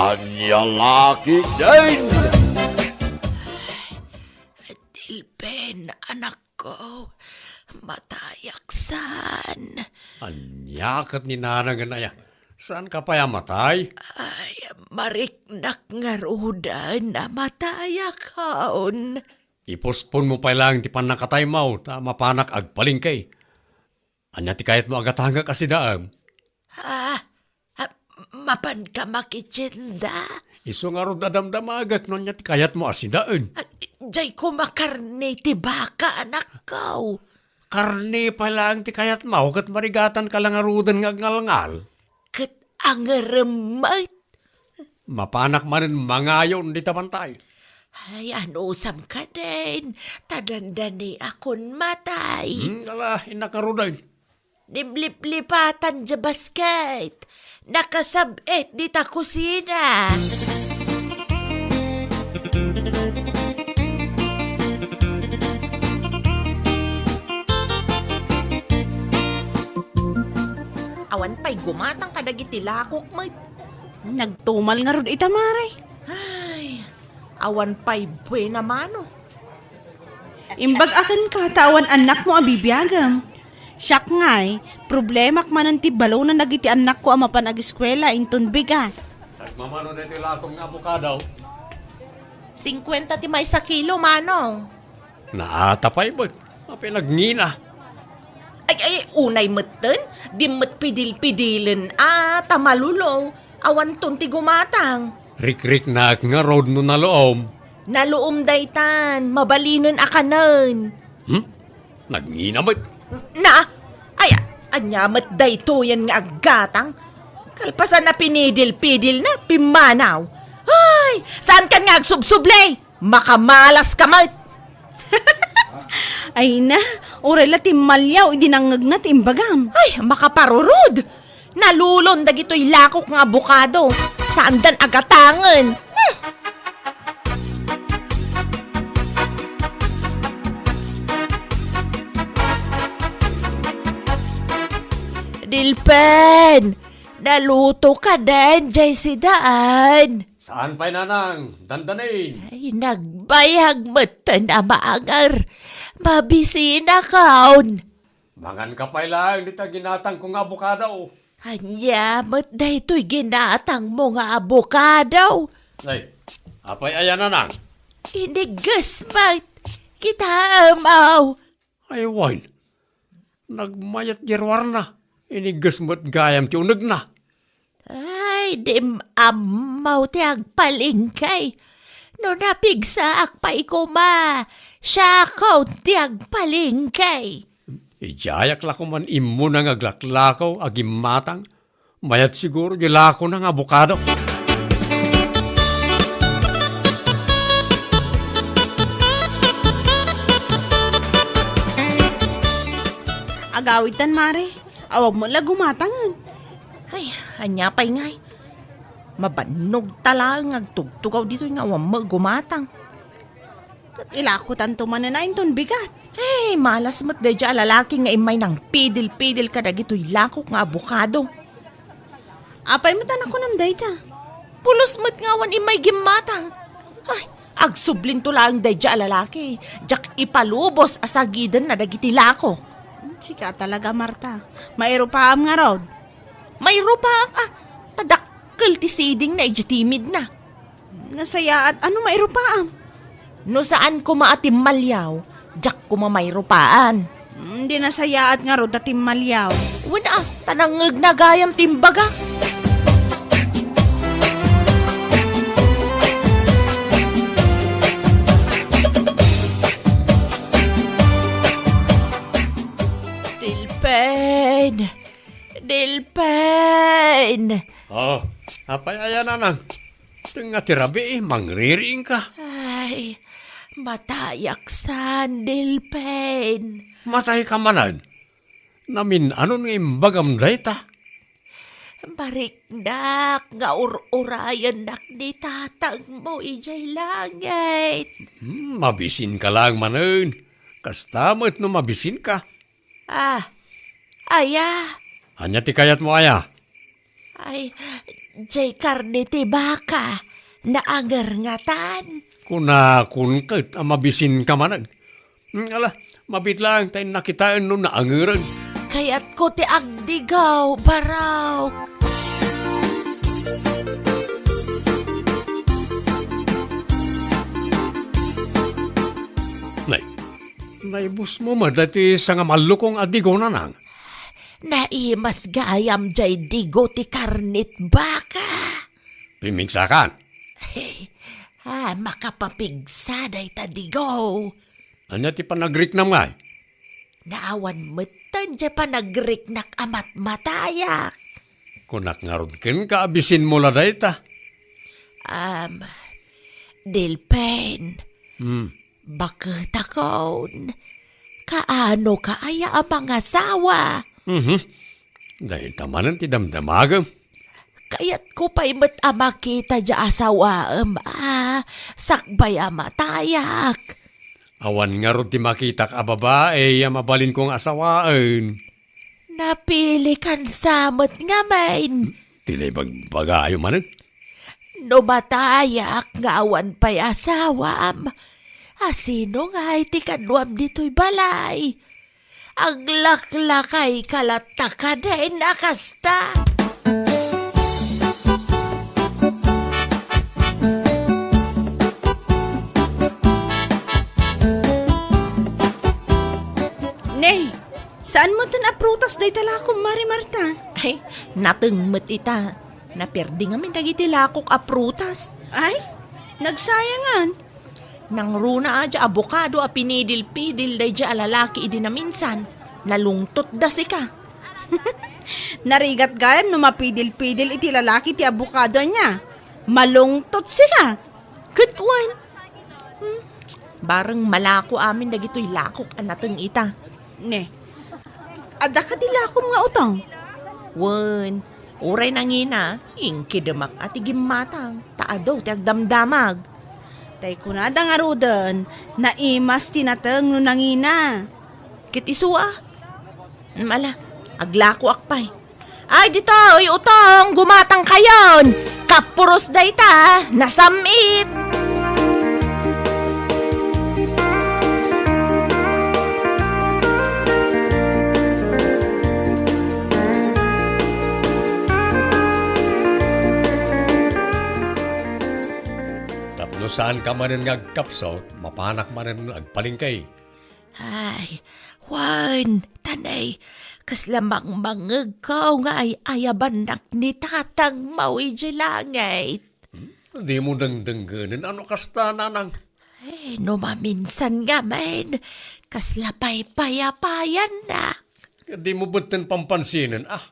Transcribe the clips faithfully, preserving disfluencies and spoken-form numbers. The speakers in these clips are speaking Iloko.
Ania la ketdin? Dilben, anakko, matayak saan. Ania ket ni nanangen aya? Saanka pay a matay? Ay, mariknak ngaruden a matayakon. Iposponmo pay laeng ti pannakataymo ta mapanak agpalengke. Ania ti kayatmo a gatangek a sidaem? Ah, ah, mapanka makitienda? Isu ngarud a damdamagek no ania ti kayatmo a sidaen. Ah, diay koma karne ti baka, anakko. Karne pay laeng ti kayatmo, ket marigatanka la ngaruden nga agngalngal. Ket angerem met. Mapanak manen mangayon dita bantay. Ay, anusam kadin, ta dandaniakon matay. Hmm, ala, innak ngaruden. Dimliplipatan diay basket. Nakasab-et dita kusina. Awan pay gumatang kadagiti lakok met. Nagtumal ngarud ita, mare. Ay, awan pay buena mano. Imbag-ak kenka ta awan annakmo a bibiagem. Siak ngay, problemak manen ti balonen dagiti annakko a mapan ageskuela inton bigat. Sagmamano daytoy lakom nga abokado. Singkuenta ti maysa kilo, manong. Naata pay met. Apay nagngina? Ay, ay, unay metten, di met pidil-pidilen a ta malulo. Awanton ti gumatang. Rikriknak ngarud no naluom. Naluom daytan, mabalinen a kanen. Hmm? Nagngina met. Na, ay, ania met daytoyen nga aggatang? Kalpasan a pinidil-pidilna, pimmanaw. Ay, saankan nga agsubsubli? Makamalas ka met! Ay na, uray la timmaliaw idi nangngegna ti imbagam. Ay, makaparurod! Nalulon dagitoy lakok nga abokado. Saandan a gatangen. Hmm. Dilpen! Naluto ka den, jay sidaan. Saan pay, nanang? Dandanin. Ay, nagbayag metten a maanger. Mabisinakon. Manganka pay laeng dita ginatangko nga abokado. Ania met daytoy ginatangmo nga abokado? Ay, apay aya, nanang? Inigges met. Kitaem, aw. Ay, wen. Nagmayat ti ruarna. Inigges met gayam ti unegna. Ay, dim ammo ti agpalengke. No napigsaak pay koma, siakon ti agpalengke. Idiayak la koman immuna nga aglaklakaw a gimmatang. Mayat siguro di lakona nga abokado. Agawidtan, mare. Awan met la gumatangen. Ay, ania pay ngay? Mabannog ta laeng nga agtugtugaw ditoy nga awan met gumatang. Ket ilakotanto manen a inton bigat. Ay, malas met daydiay a lalaki nga immay nangpidil-pidil kadagitoy lakok nga abokado. Apay met a nakunam dayta? Pulos met nga awan immay gimmatang. Ay, agsublinto laeng daydiay a lalaki. Diak ipalubos a sagidenna dagiti lakok. Sika talaga, Marta. Mairupaam ngarud. Mairupaak a, ta dakkel ti sidingna idiay timidna. Nasayaat, ano mairupaam? No saan koma a timmaliaw, diak koma mairupaan. Mm, di nasayaat ngarud a timmaliaw. Wen a, ta nangngegna gayam ti imbagak. Dilpen! Dilpen! Oh, apay aya, nanang? Tengnga ti rabii, mangririingka. Ay, matayak saan, Dilpen. Matayka manen? Namin-anon nga imbagam dayta? Mariknak nga ur-urayennak ni tatangmo idiay langit. Hmm, mabisinka laeng manen. Kasta met no mabisinka. Ah, aya? Ania ti kayatmo, aya? Ay, jay karne ti baka, naangernatan. Kunakon ket a mabisinka manen. Hmm, ala, mabiit laeng ta innak kitaen no naangeren. Kayatko ti agdigaw, Barok. Nay, naibusmo met daytoy sangamallokong a digo, Nanang? Naimas gayam jay digo ti karne ti baka. Pimigsakan. Ah, makapapigsa dayta digo. Ania ti panagriknam ngay? Naawan metten jay panagriknak a matmatayak. Kunak ngarud kenka a bisinmo la dayta. Am, Delpen. Hmm. Baketakon, kaano ka aya a mangasawa? Mhm. Dayta manen ti damdamagem. Kayatko pay met a makita diay asawaem a sakbay a matayak. Awan ngarud ti makitak a babai a mabalinko nga asawaen. Napilikan sa met ngamin. Ti naibagbagayo manen? No matayak nga awan pay asawam, asino ngay ti kaduam ditoy balay? Aglaklakayka latta kadin a kasta. Nay, saan metten a prutas dayta lakom, Mari Marta? Ay, nateng met ita. Naperdi ngamin dagiti lakok a prutas. Ay, nagsayangan. Nangruna a diay abokado a pinidil-pidil daydiay a lalaki idi naminsan. Nalungtotda sika. Narigat gayam no mapidil-pidil iti lalaki ti abokado ania. Malungtot sika. Ket wen, hmm, bareng malako amin dagitoy lakok a nateng ita. Ne, adda kadi lakom nga utong? Wen, uray nangina, inkidemak a ti gimmatang, ta adu ti agdamdamag. Tay kunada ngaruden, naimas ti nateng no nangina. Ket isu a? Hmm, ala, aglakoak pay. Ay, ditoy, utong, gumatangkayon! Kapuros dayta, nasam-it! Tapno saanka manen nga agkapsut, mapanak manen agpalengke. Ay, wen, ta nay, kasla mangmangngegko nga ay-ayabannak ni tatangmo idiay langit. Hmm? Dimo dengdenggenen a no kasta, Nanang? Ay, no maminsan ngamin, kasla paypayaapayannak. Dimo metten pampansinen, ah.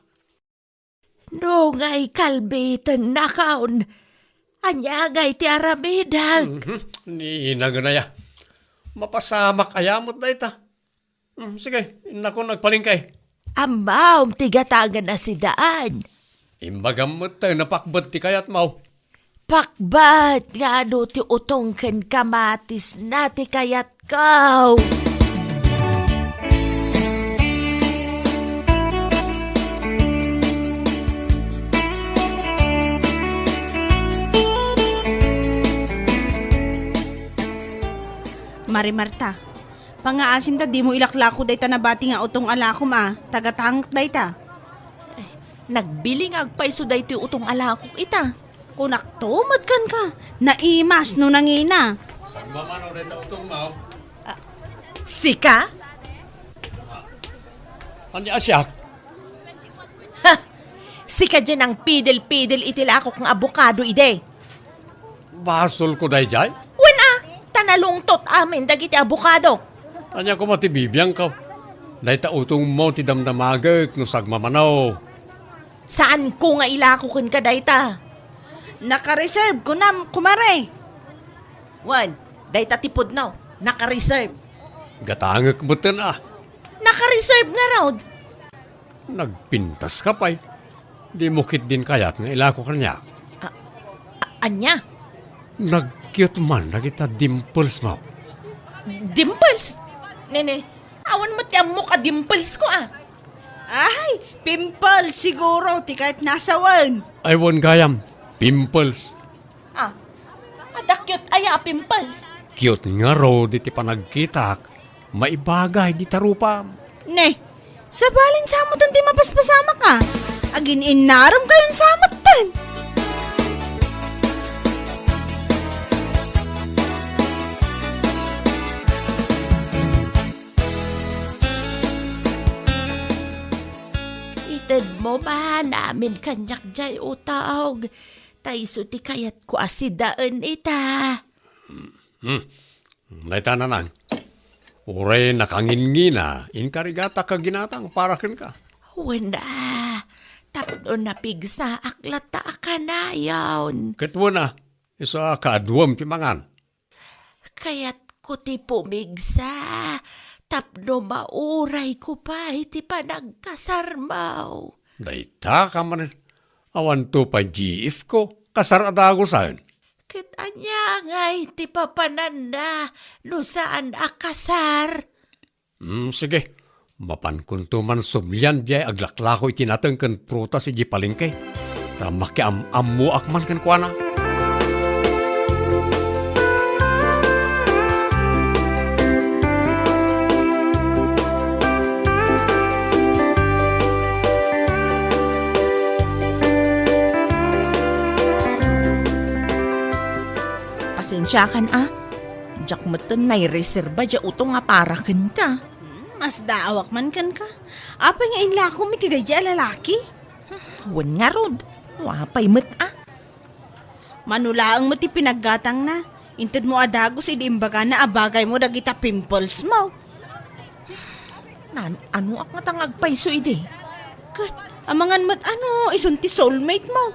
No ngay kalbitennakon, ania ngay ti aramidek? Mhm. Ni inagana aya. Mapasamak aya met dayta. Hmm, sige, innakon agpalengke. Ammom ti gatangen a sidaen. Imbagam met ta napakbet ti kayatmo. Pakbat nga adu ti utong ken kamatisna ti kayatko. Mari Marta, pangngaasim ta dimo ilaklako dayta nabati nga utong a lakom a, ta gatangek dayta. Nagbili nga agpayso daytoy utong a lakok ita. Kunakto met kenka, naimas no nangina. Saan ba man, o, dayta utong mo? Ah, sika? Ania a siak? Ha! Sika diay nangpidil-pidil iti lakok nga abokado idi. Basolko daydiay? Wen a, ta nalungtot amin dagiti abokado. Ania koma ti bibiangko? Dayta utongmo ti damdamagek no sagmamano. Saanko nga ilako kenka dayta. Naka-reserve, kunam, kumare. Wen, dayta ti pudno, naka-reserve. Gatangek metten a. Naka-reserve ngarud. Nagpintaska pay. Dimo ketdin kayat nga ilako kaniak. A-, a-, ania? Nag-cute man dagita dimples mo. Dimples? Nene, awan met ti ammok a dimples ko, a. Ay, pimple siguro ti kayatna a sawen. Ay, wen gayam, pimples. Ah, adda cute aya a pimples? Cute ngarud iti panagkitak, maibagay dita rupam. Ne, sabali, samoten ti mapaspasamak a. Agin-innarem kayon samoten. Itedmo man amin kaniak jay utog, ta isu ti kayatko a sidaen ita. Hmm. Dayta, nanang. Uray nakangingina, inkarigatak a ginatang para kenka. Wen a, tapno napigsaak latta a kanayon. Ket wen a, isu a kaaduem ti mangan. Kayatko ti pumigsa, tapno maurayko pay ti panagkasarmo. Dayta ka manen, awanto pay G F ko, kasar a dagusen. Ket ania ngay ti papananna no saan a kasar? Hmm, sige. Mapankonto man sublian diay aglaklako iti nateng ken prutas idiay palengke. Ta makiam-ammoak man kenkuana. Pasensiakan a. Diak metten naireserba diay utong a para kenka. Hmm, masdaawak man kenka. Apay nga inlakom iti daydiay a lalaki? Wen ngarud, no apay met a. Mano laeng met ti pinaggatangna. Intedmo a dagus idi imbagana a bagaymo dagita pimples mo. Naan-anoak ngata nga agpayso idi. Ket, amangan met a no, isun ti soulmate mo.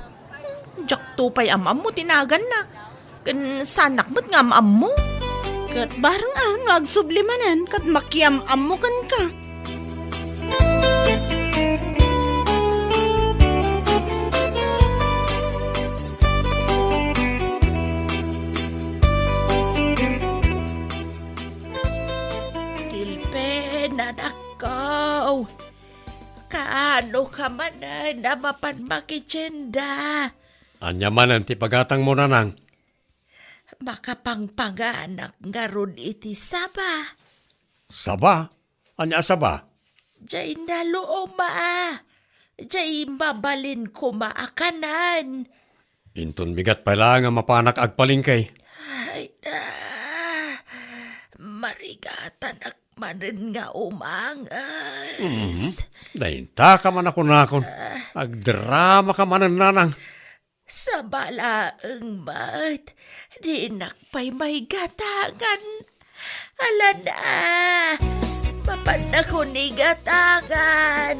Diakto pay am-ammo ti naganna. Ken saanak met nga am-ammo. Ket bareng a, no agsubli manen, ket makiam-ammo kenka. Tilpen, anakko. Kaano ka manen a mapan makitienda? Ania manen ti pagatangmo, nanang? Makapangpanganak ngarud iti saba. Saba? Ania a saba? Jay naloom a. Jay mabalin koma a kanen. Inton bigat pay laeng a mapanak agpalengke. Ay, ah, marigatanak manen nga umanges. Mhm. Dayta ka man a kunakon. Ah. Agdrama ka manen, nanang. Saba laeng met, dinak pay maigatangan. Ala na, mapannakon igatangan.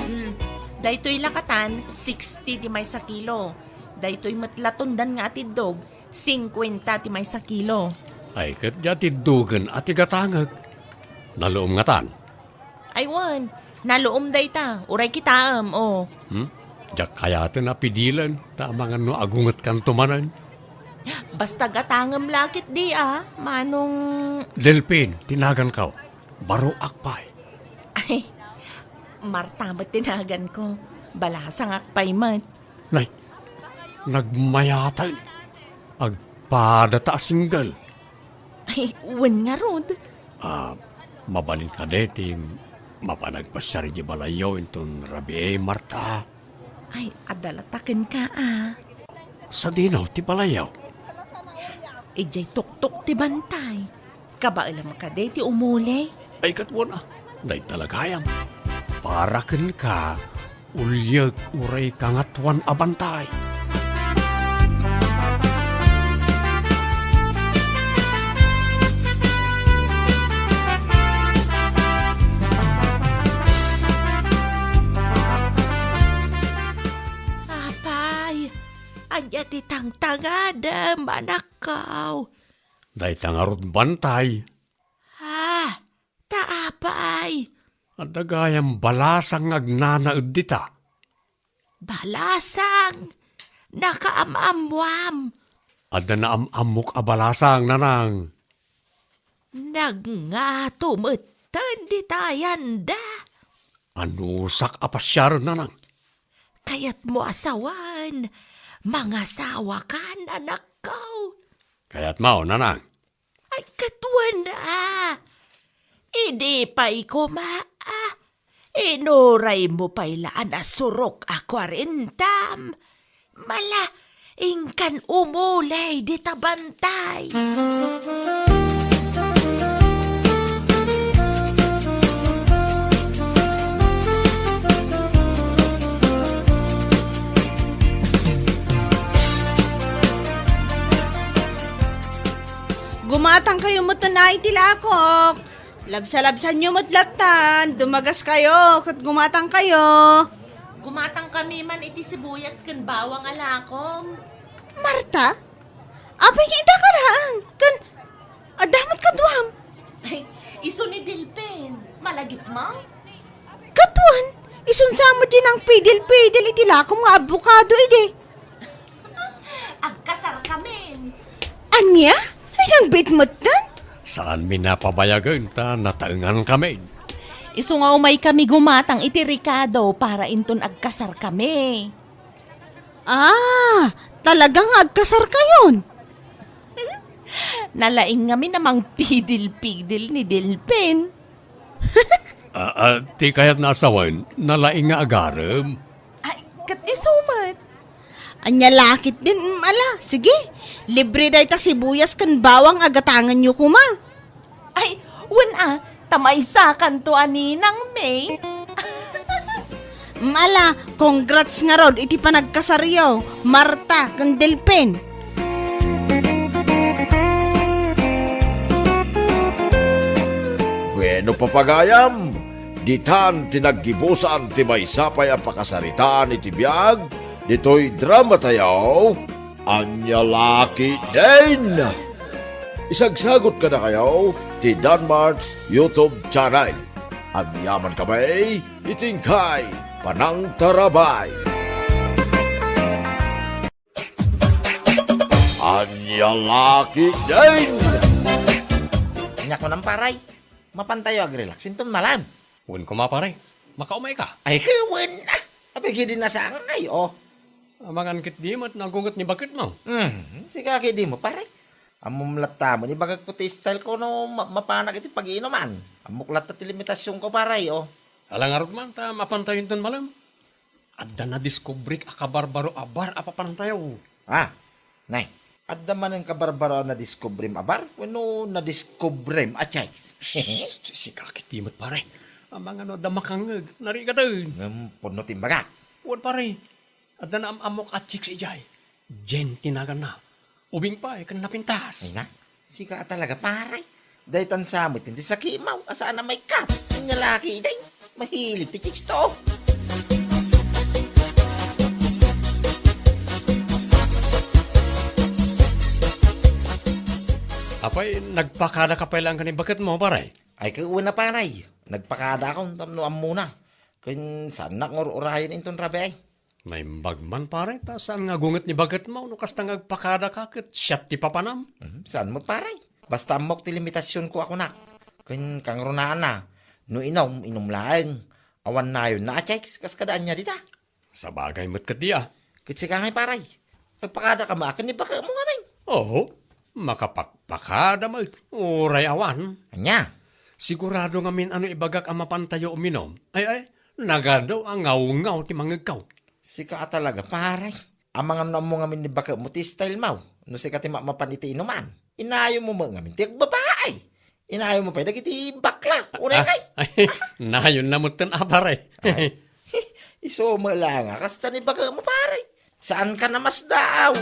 Hmm, daytoy lakatan, sixty ti maysa kilo. Daytoy met la tundan nga atiddog, singkuenta ti maysa kilo. Ay, ket di atiddogen a ti gatangek. Naloom ngatan? Ay, wen. Naloom dayta. Uray kitaem, o. Hmm? Diak kayaten a pidilen, ta amangan no agungetkanto manen. Basta gatangem la ketdi a, manong Delphin, ti naganko. Baroak pay. Ay, Marta met ti naganko. Balasangak pay met. Nay, nagmayaten. Agpadata a single. Ay, wen ngarud. Ah, mabalin kadi ti mapan agpasiar idiay balayyo inton rabii, Marta? Ay, adda latta kenka a. Sadino ti balayyo? Idiay tuktok ti bantay. Kabaelam kadi ti umuli? Ay, ket wen a, dayta la gayam. Para kenka, uliek uray kangatoan a bantay. Apay, ania ti tangtangadem, anakko? Dayta ngarud bantay. Ah, ta apay? Adda gayam balasang nga agnanaed dita. Balasang? Nakaam-ammoam. Adda naam-ammok a balasang, nanang. Nagngato metten dita yanda. Anusak a pasiaren, nanang. Kayatmo a sawen, mangasawakan, anakko. Kayatmo, nanang. Ay, ket wen a. Idi pay koma a. Inuraymo pay la a nasurok a kuarentam. Mala, inkan umuley dita bantay. Gumatangkayo metten a iti lakok. Labsalabsanyo met lattan, dumagaskayo, ket gumatangkayo. Gumatangkami man iti sibuyas ken bawang a lakom. Marta? Apay nga ita ka laeng? Ken adda met kaduam? Ay, isu ni Delpin. Malagipmo? Kaduan, isun sa met ti nangpidil-pidil iti lakom nga abokado idi. Agkasarkamin. Ania? Ay, nang bitmetten? Saanmi a pabayagen ta nataengankamin. Isu nga umaykami gumatang iti rekado para inton agkasarkami. Ah, talaga nga agkasarkayon? Nalaing ngamin a mangpidil-pidil ni Delpin. Ah, ah, ti kayatna a sawen, nalaing nga agarem. Ay, ket isu met. Ania la ketdin, mm, ala, sige. Libre dayta sibuyas ken bawang a gatangenyo koma. Ay, wen a, ta maysakanto a ninang May. Mm, ala, congrats ngarud iti panagkasaryo, Marta ken Delpin. Bueno, papagayam, ditan ti naggibusan ti maysa pay a pakasaritaan iti biag ditoy dramatayo, Ania la ketdin. Isagsagut kadakayo ti Danmart's YouTube channel. Agyamankami iti inkay panangtarabay. Ania la ketdin. Ania kunam, pare? Mapantayo agrelax inton malem. Wen koma, pare. Makaumay ka? Ay, ket wen a. Apay, ketdi nasangay, o. Amangan ketdi met nagunget ni baketmo. Hmm, sika ketdi met, pare. Ammom latta met, ibagakko ti style ko no ma-, mapanak iti pag-iinuman. Ammok latta ti limitasionko, pare, o. Ala ngarud man, ta mapantayo inton malem. Adda nadiskubrik a kabarbaro a bar a papanantayo. Ah, nay, adda manen kabarbaro a nadiskubrim a bar wenno nadiskubrim a chicks? Psst, sika ketdi met, pare. Amangan no adda makangngeg, narigaten. Ngem pudno ti imbagak. Wen, pare, adda naam-ammok a chicks idiay. Jen ti naganna. Ubing pay ken napintas. Ay na, sika a talaga, pare. Daytan sa met ti sakimo a saan a maikkat. Ania la ketdin. Mahilig ti chicks to. Apay, nagpakada ka pay laeng ken ni baketmo, pare? Ay, ket wen a, pare. Nagpakadakon tapno ammona. Ken saannak nga ur-urayen inton rabii. Naimbag man, pare, ta saan nga agunget ni baketmo no kasta nga agpakada ka ket siak ti papanam. Mhm, saan met, pare. Basta ammok ti limitasionko a kunak. Ken kangrunaanna, no inum, inum laeng. Awan nayonna a chicks, kas kada ania dita. Sabagay met ketdi a. Ket sika ngay, pare. Agpakada ka met ken ni baketmo ngamin. Oo, makapakpakada met, uray awan. Ania? Sigurado ngamin a no ibagak a mapantayo uminum. Ay, ay, nagadu a ngawngaw ti mangngegko. Sika a talaga, pare. Amangan no ammo ngamin ni baketmo ti stylemo. No sika ti ma-, mapan iti inuman. Inayonmo met ngamin ti agbabae. Inayonmo pay dagiti bakla. Unay, ah, ay. Ay, nayonna metten a, pare. Ay. Isu met laeng a kasta ni baketmo, pare. Saanka a masdaaw.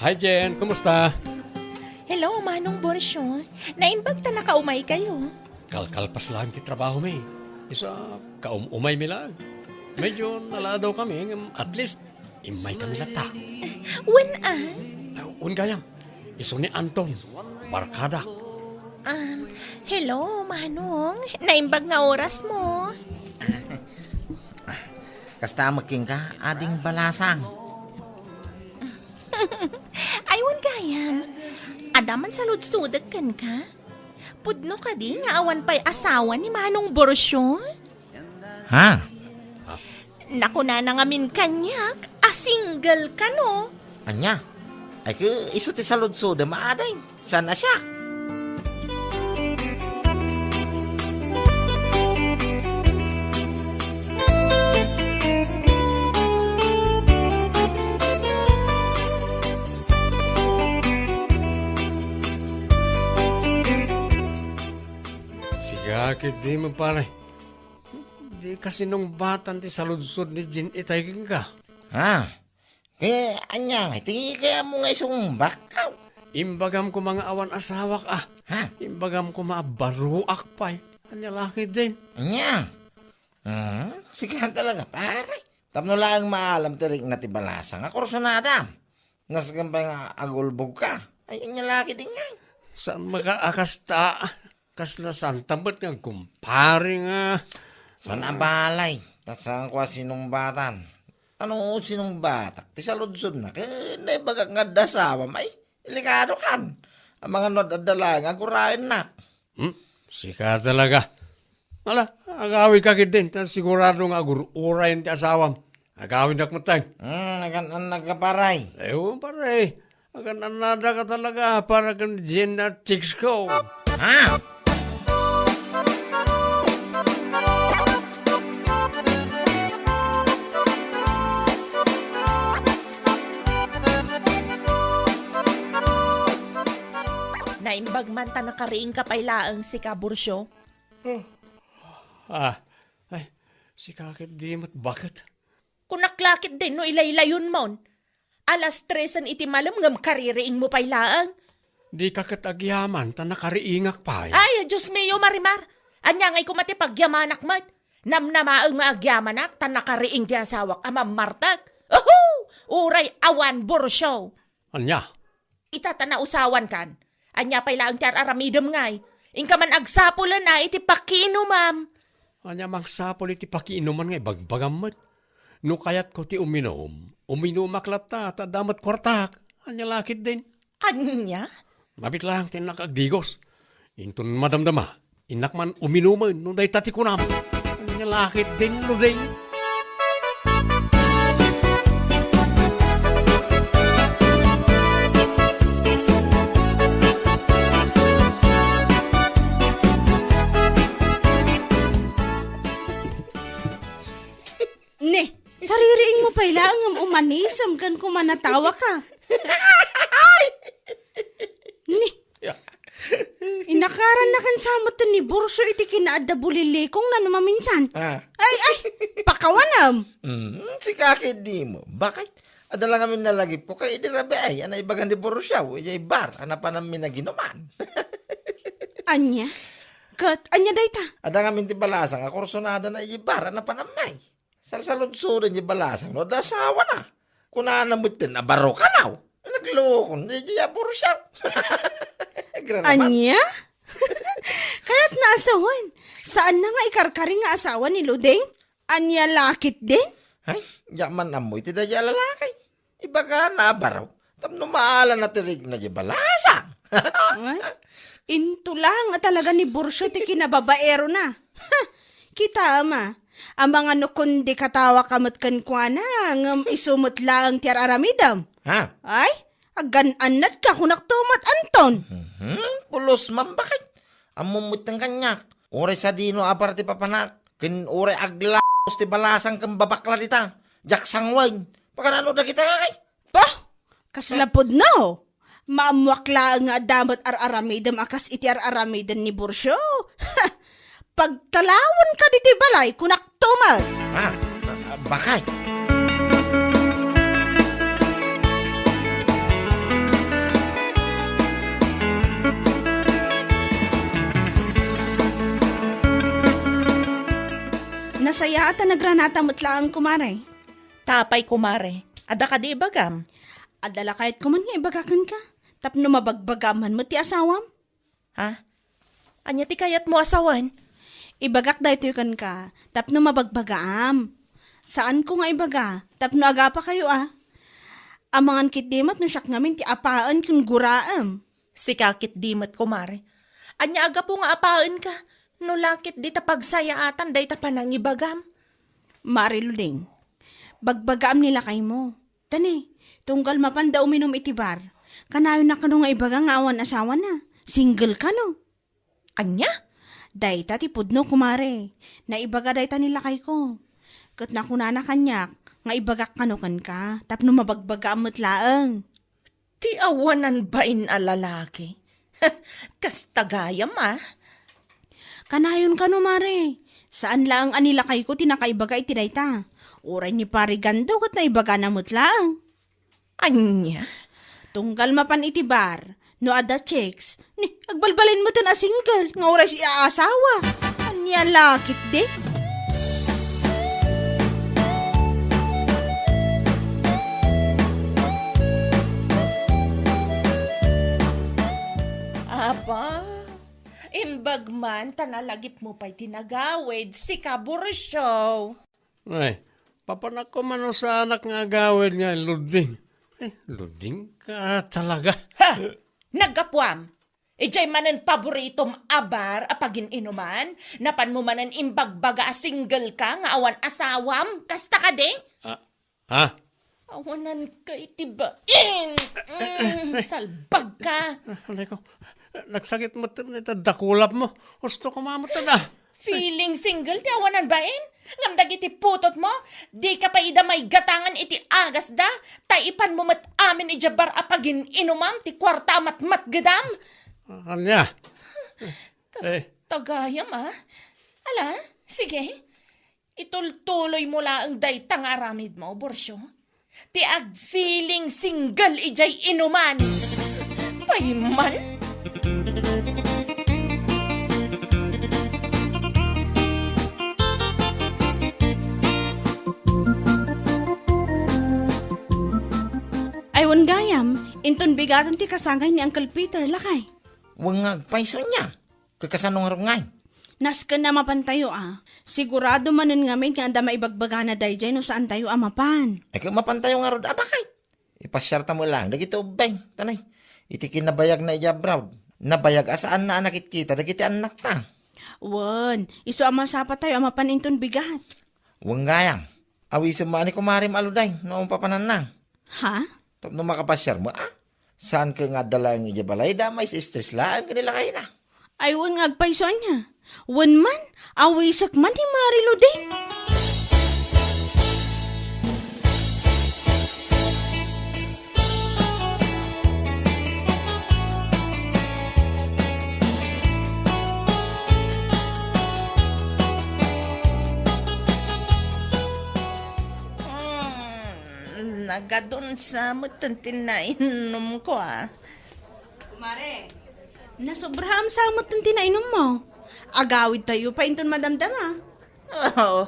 Hi, Jen. Kumusta? Hello, Manong Borcio. Naimbag ta nakaumaykayo. Kalkalpas laeng ti trabahomi. Isu a, kaum-umaymi laeng. Medyo naladaw kami, ngem at least, immaykami latta. Wen a? Ah, wen gayam. Isu ni Anton, barkadak. Um, hello, Manong. Naimbag nga orasmo. Kasta met kenka, Ading Balasang. Ay, wen gayam. Adda man saludsodek kenka? Pudno kadi nga awan pay asawa ni Manong Borcio? Ha? Nakunana ngamin kaniak a single kano. Ania? Ay, ke, isu ti saludsodem, Ading. Saan a siak? Sika ketdi met, pare. Dika sinungbatan ti saludsod ni Jean itay kenka. Ha? Eh, ania ngay ti kayatmo nga isumbak? Imbagam koma nga awan asawak a. Ha? Imbagam koma a baroak pay. Ania la ketdin? Ania? Hmm? Sika talaga, pare. Tapno laeng maalam ti rikna ti balasang a kursunadam. Nasken pay nga agulbogka. Ay, ania la ketdin ngay? Saan met a kasta? Kasla santa met nga agkumpare nga. Saan a balay? Ta saanko a sinungbatan. Ano sinungbatak? Ti saludsodna, ket naibagak nga adda asawam. Ay, delikado kan. Amangan no adda laeng nga aguraennak. Hmm? Sika talaga. Ala, agawidka ketdin, ta sigurado nga agur-urayen ti asawam. Agawidnak metten. Hmm, nagan-annaka, pare. Ewan, pare. Nagan-annadaka talaga para ken Jean a chicks ko. Ha? Naimbag man ta nakariingka pay laeng, sika, Borcio. Ah, ay, sika ketdi met, baket. Kunak la ketdin no ilaylayonmon. Alas tresen iti malem ngem kaririingmo pay laeng. Dika ket agyaman ta nakariingak pay. Ay, Dios mio, Marimar! Ania ngay koma ti pagyamanak met? Namnamaem nga agyamanak ta nakariing ti asawak a mammartek. Uhu! Uray awan, Borcio! Ania? Ita ta nausawankan. Ania pay laeng ti ar-aramidem ngay? Inka man agsapulen a iti pakiinumam. Ania mangsapul iti pakiinuman nga ibagbagam met? No kayatko ti uminum, uminumak latta, ta adda met kuartak. Ania la ketdin? Ania? Mabit laeng ti innak agdigos. Inton madamdama, innak man uminumen no dayta ti kunam. Ania la ketdin, Luding? Ne, kaririingmo pay laeng ngem umanisem ken kumanatawaka. Ne, inakarannakan sa met ni Borcio iti kinaadda bulilikongna no maminsan. Ah. Ay, ay, pakawanem. Mm, sika ketdin met, baket. Adda la ngamin nalagipko ken idi rabii a naibagan ni Borcio idiay bar a napanammi naginuman. Ania? Ket ania dayta? Adda ngamin ti balasang a kursunadana idiay bar a napanammi. Salsaludsoden ti balasang no adda asawana. Kunana metten a barokanaw. Naglukon, di, di, Borcio. Agraman. Ania? Kayatna a sawen. Saanna nga ikarkari nga asawa ni Luding? Ania la ketdin? Ay, diak man ammo iti daydiay a lalaki. Ibagana a baro. Tapno maalanna ti rikna diay balasang. Ay, into laeng a talaga ni Borcio ti kinababaerona. Ha! Kitaem a, amangan no kundi katawaka met kenkuana, ngem isu met laeng ti ar-aramidem. Ha? Ay, agan-annatka, kunakto met, Anton. Mhm, pulos man, baket. Ammom metten kaniak. Uray sadino a bar ti papanak, ken uray aglaos ti balasang ken babakla dita. Diak sanguen. Pakanano dagita, ay? Bah! Kasla pudno! Maammoak laeng nga adda met ar-aramidem a kas iti ar-aramiden ni Borcio. Pagtalawenka ditoy balay, kunakto met. Ah, ah, baket. Nasayaat a nagranata met laeng, kumare. Tapay, kumare. Adda kadi ibagam? Adda la kayatko man nga ibaga kenka, tapno mabagbagaam man met ti asawam. Ha? Ania ti kayatmo a sawen? Ibagak daytoy kenka, tapno mabagbagaam. Saanko nga ibaga, tapno agapakayo a. Amangan ketdi met no siak ngamin ti apaen ken guraem. Sika ketdi met, kumare. Ania a gapu nga apaenka? No la ketdi ta pagsayaatan dayta panangibagam. Mare Luding, bagbagaam ni lakaymo. Tani, tunggal mapanda uminum iti bar, kanayon na kano nga ibaga nga awan asawana? Single kano? Ania? Dayta ti pudno, kumare. Naibaga dayta ni lakayko. Ket nakunana kaniak nga ibagak kano kenka, tapno mabagbagaam met laeng. Ti awanan bain a lalaki. Kasta gayam, a. Kanayon kano, mare. Saan laeng a ni lakayko ti nakaibaga iti dayta. Uray ni Pare Gando ket naibagana met laeng. Ania? Tunggal mapan iti bar, no adda chicks, ni, agbalbalin metten a single nga uray siya asawa. Ania la ketdi? Apa, imbag man ta nalagipmo pay ti nagawid, sika Borisyo. Ay, papanakko man no saanak nga agawid nga Luding. Eh, Luding ka talaga. Ha! Naggapuam! Idiay manen paboritom a bar a pagin-inuman, napanmo manen imbagbaga a single ka nga awan asawam, kasta kadi? Ah, ha? Awanan kay ti bain. Mm, salbag ka. Aray ko, nagsakit met ita dakulap mo. Husto ko mamutad, ah. Feeling single ti awanan bain? Ngem dagiti putotmo, dika pay ida maigatangan iti agasda, ta ipanmo met amin idiay bar a pagin-inumam ti kuarta a matmatgedam. Ania? Eh. Kasta gayam, a. Ala, sige. Itultuloymo laeng dayta nga aramidmo, Borsio. Ti ag-feeling single idiay inuman. Payman. Ay, wen gayam, inton bigaten ti kasangay ni Uncle Peter, lakay. Wen nga agpayso nia. Ket kasano ngarud ngay? Nasken a mapantayo a. Sigurado manen ngamin nga adda maibagbagana daydiay no saantayo a mapan. Ay, ket mapantayo ngarud a bakay? Ipasiarta met laeng dagiti ubbing, tanay. Iti kinabayagna idiay abroad, nabayag a saanna a nakitkita dagiti annakta. Wen, isu a masapatayo a mapan inton bigat. Wen gayam, awisem met ni kumarem a Luday no mapapananna. Ha? Tapno makapasiar met, a? Saan ket nga adda laeng idiay balayda, mais-stress laeng ken ni lakayna. Ay, wen nga agpayso ania. Wen man, awisek man ni Mari Luding. Mm, nagadun sa met ti nainumko, a. Kumare, nasobraam sa met ti nainummo. Agawidtayo pay inton madamdama. Oo,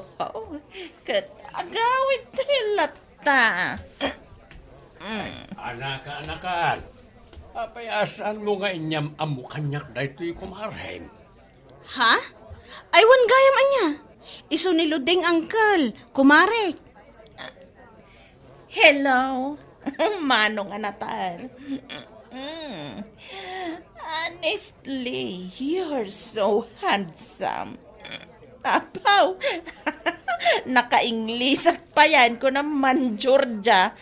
ket agawidtayo latta. Mm. Anaka-anakan, apay a saanmo nga inyam-ammo kaniak daytoy kumarem? Ha? Ay, wen gayam ania? Isu ni Luding, uncle, kumare. Hello, Manong a Natal. Mm. Honestly, you're so handsome. Apaw, naka-Inglisak payen, kuna man Georgia.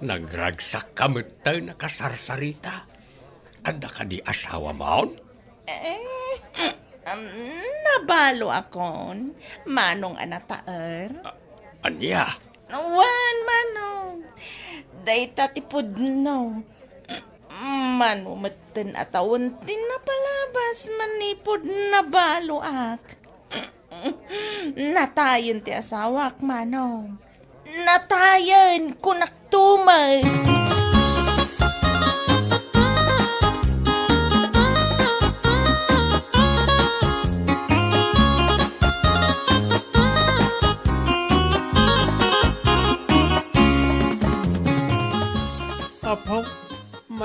Nagragsakka met ta nakasarsarita. Adda kadi asawam? Eh, um, nabaloakon, Manong a Natal. A-, ania? Wen, Manong. Dayta ti pudno. Mano metten a tawen ti napalabas manipud nabaloak. Natayen ti asawak, Manong. Natayen, kunak tumet.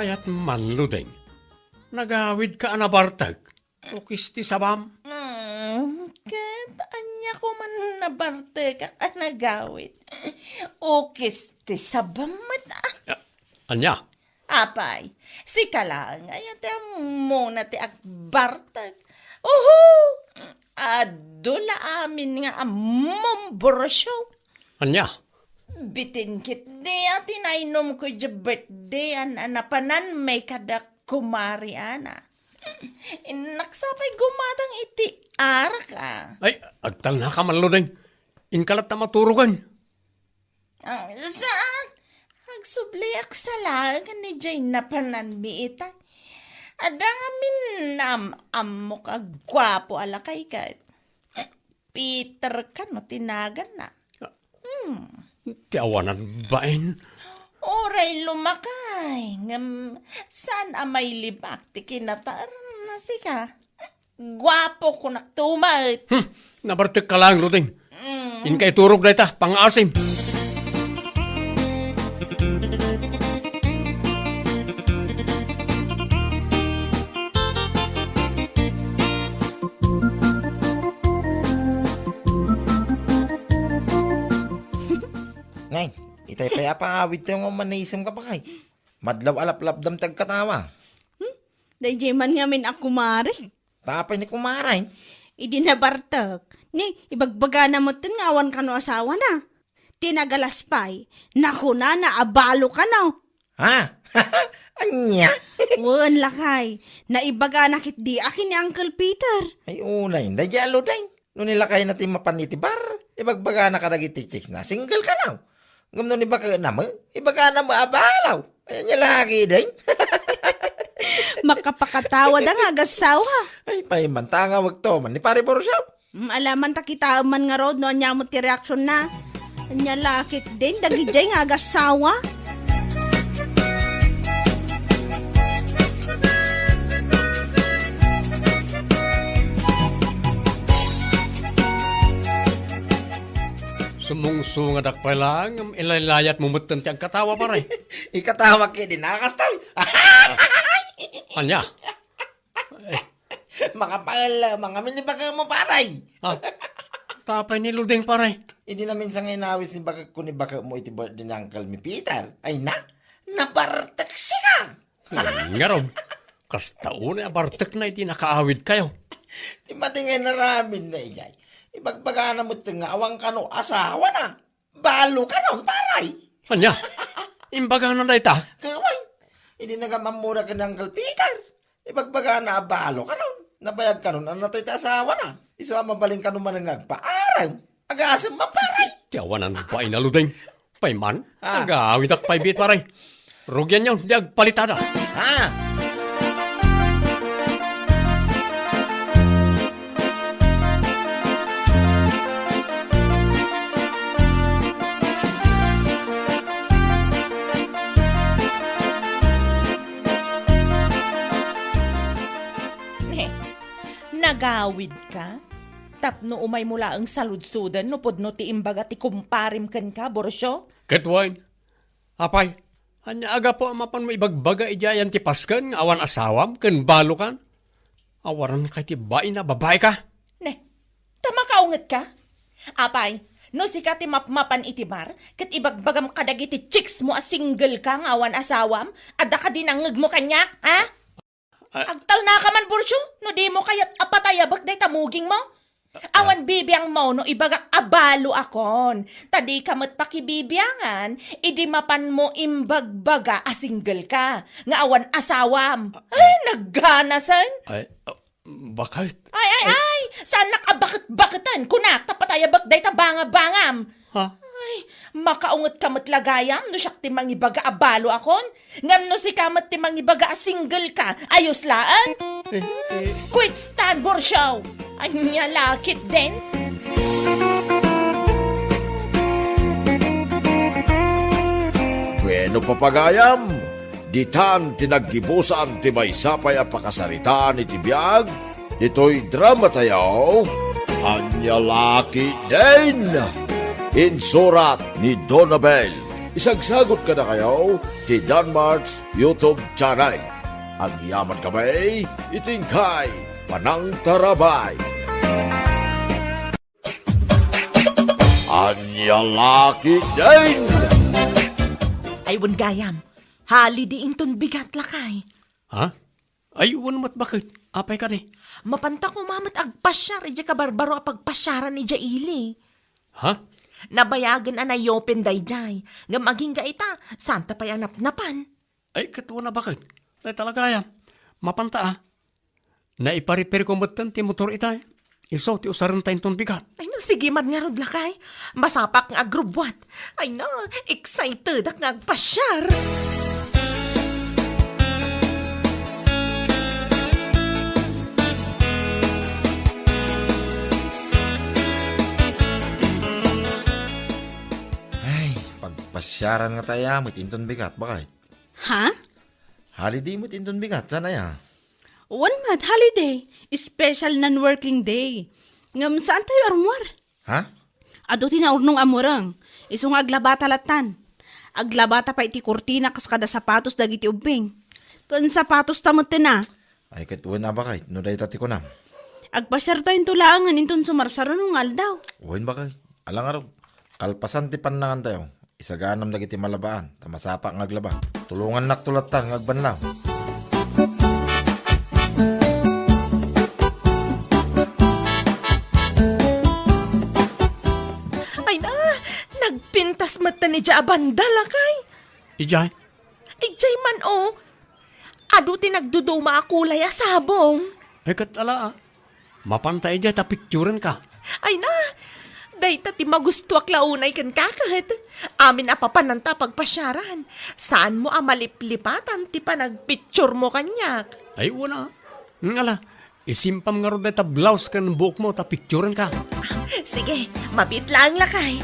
Kayat man, Luding. Nagawidka a nabartek. Ukis ti sabam. Hmm, ket ania ko man nabartekak a nagawid? Ukis ti sabam met, ah. Ania? Apay, sika laeng aya ti ammona ti agbartek? Uhu! Adu la amin nga ammom, Borosyo. Ania? Bitin ketdi a tinaynomko idiay birthday-an a napanan met kada kumari Ana. Innak sa pay gumatang iti arak, ah. Ay, agtalnaka man, Luding. Inka latta maturogen. Ah, saan? Agsubliak sa laeng ni Jay napananmi ita. Adda ngamin am-ammok a guapo a lakay ket. Peter kano ti naganna. Hmm. Ti awanan bain. Uray lumakay, ngem saan a mailibak ti kinataerna sika. Guapo, kunak tumet. Hmm, nabartekka laeng, Luding. Mm. Inka iturog dayta, pangaasim. Ngay, itay pay a pangawidtayo nga umanisem ka pa kay. Madlaw a laplapdam ti agkatawa. Hmm? Daydiay man ngamin a kumare. Tapay ni kumare. Idi nabartek, ni ibagbagana metten nga awan kano asawana. Ti nagalas pay, nakunana a balo kano. Ha? Ania? Wen, lakay. Naibagana ketdi a ken ni Uncle Peter. Ay, unay, daydiay a Luding. No ni lakayna ti mapan iti bar, ibagbagana kadagiti chicksna, single kano. Ngem no ni baketna met, ibagana met a balo. Ay, ania la ketdin? Makapakatawa da nga agassawa. Ay, pay man, ta nga wagto man ni Pare Borsiaw. Mm, ala man ta kitaem man ngarud no ania met ti reaksionna. Ania la ketdin, dagidiay nga agassawa. Sumungsungadak pay laeng, ngem ilaylayatmo metten ti agkatawa, pare. Ikatawa ketdi a kastoy. Ania? Makapael, mangamin ni baketmo, pare. Ah, tapay ni Luding, pare. Idi naminsan nga inawis ni baketko ni baketmo iti birthday ni Uncle mi Peter. Ay na, nabartek sika. Hmm, ngarud, kasta unay a bartekna iti nakaawidkayo. Ti madi nga inaramidna idiay, ibagbagana met nga awan kano asawana. Balo kanon, pare. Ania? Imbagana dayta? Kawan. Idi nagam-ammona ken ni Uncle Peter, ibagbagana a balo kanon. Nabayag kanon a natay ti asawana. Isu a mabalin kano manen nga agpaarem. Agasem man, pare. Ti awanan bain a Luding. Pay man, ah, agawidak pay biit, pare. Rugianyo, di agpalitada. Ha? Ne, nagawid ka? Tapno umaymo laeng saludsoden no pudno ti imbaga ti kumparem kenka, Borcio? Ket wen, apay, ania a gapu a mapanmo ibagbaga idiay ayan ti pasken nga awan asawam ken balokan? Awanan kay ti bain a babaika? Ne, ta makaunget ka? Apay, no sika ti mapmapan iti bar, ket ibagbagam kadagiti chicks mo a single ka nga awan asawam, adda kadi nangngegmo kaniak, ha? Ah. Agtalnaka man, Borcio, no dimo kayat a patayabek dayta mugingmo. Ah. Awan bibiangmo no ibagak a balo akon. Ta dika met pakibibiangan, idi mapanmo imbagbaga a single ka, nga awan asawam. Ah. Ay, nagganasen. Ay, ah, bakit? Ay, ay, ay, ay! Saannak a baket-baketen, kunak, ta patayabek dayta banga-bangam. Ha? Ay, makaunget ka met la gayam no siak ti mangibaga a balo akon. Ngem no sika met ti mangibaga a single ka, ayos laeng. Eh, eh. Quit stand, Borcio! Ania la ketdin? Bueno, papagayam, ditan ti naggibusan ti maysa pay a pakasaritaan iti biag ditoy dramatayo, Ania la ketdin? Insurat ni Donabel Isagsagut kadakayo ti Danmart's YouTube channel. Agyaman kami iti inkay panangtarabay. Ania la ketdin? Ay, wen gayam. Holiday inton bigat, lakay. Ha? Ay, wen met, baket. Apay kadi? Mapanta koma met agpasiar idiay kabarbaro a pagpasiaran idiay ili. Ha? Nabayagen a nayopen daydiay. Ngem agingga ita, saanta pay a napnapan. Ay, ket wen a, baket. Dayta la gayam. Mapanta a. Naiparepairko metten ti motor itay. Isu ti usarenta inton bigat. Ay, no, sige man ngarud, lakay. Masapak nga agrubbuat. Ay, no, excitedak nga agpasiar. Ay, pagpasiaran nga tayo met inton bigat, baket. Ha? Holiday met inton bigat, saan aya? Wen met, holiday. Special non-working day. Ngem saan tayo armuar? Ha? Adu ti naurnong a mureng. Isu nga aglabata lattan. Aglabata pay ti kurtina kas kada sapatos dagiti ubbing. Ken sapatos ta met ti na. Ay, ket wen a, baket, no dayta ti kunam. Agpasiar tayo into laengen inton sumarsaruno nga aldaw. Wen, baket. Ala ngarud, kalpasan ti pannangan tayo. Isaganam dagiti malabaan, ta masapak nga aglaba. Tulongannakto lattan nga agbanlaw. Ay na, nagpintas met ta ni Dia a banda, lakay. Idiay? Idiay man, oh. Adu ti nagduduma a kulay a sabong. Ay, ket ala, ah. Mapanta idiay ta picturenka. Ay na, dayta ti magustuak la unay kenka ket. Amin a papananta a pagpasiaran. Saanmo a maliplipatan ti panagpicturemo kaniak. Ay, wen a. Ngala, isimpam ngarud dayta blouse ken buokmo ta picturenka. Sige, mabiit laeng, lakay.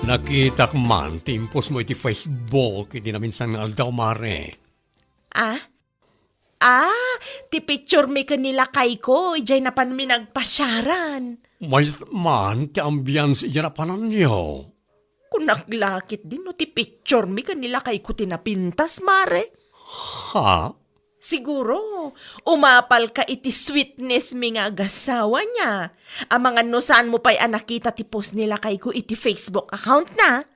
Nakitak man ti impostmo iti Facebook iti naminsan nga aldaw, mare. Ah? Ah, ti picturemi ken ni lakayko idiay napanmi nagpasiaran. Mayat man ti ambiance idiay napananyo. Kunak la ketdi no ti picturemi ken ni lakayko ti napintas, mare. Ha? Siguro, umapalka iti sweetnessmi nga agasawa, ania. Amangan no saanmo pay a nakita ti post ni lakayko iti Facebook accountna.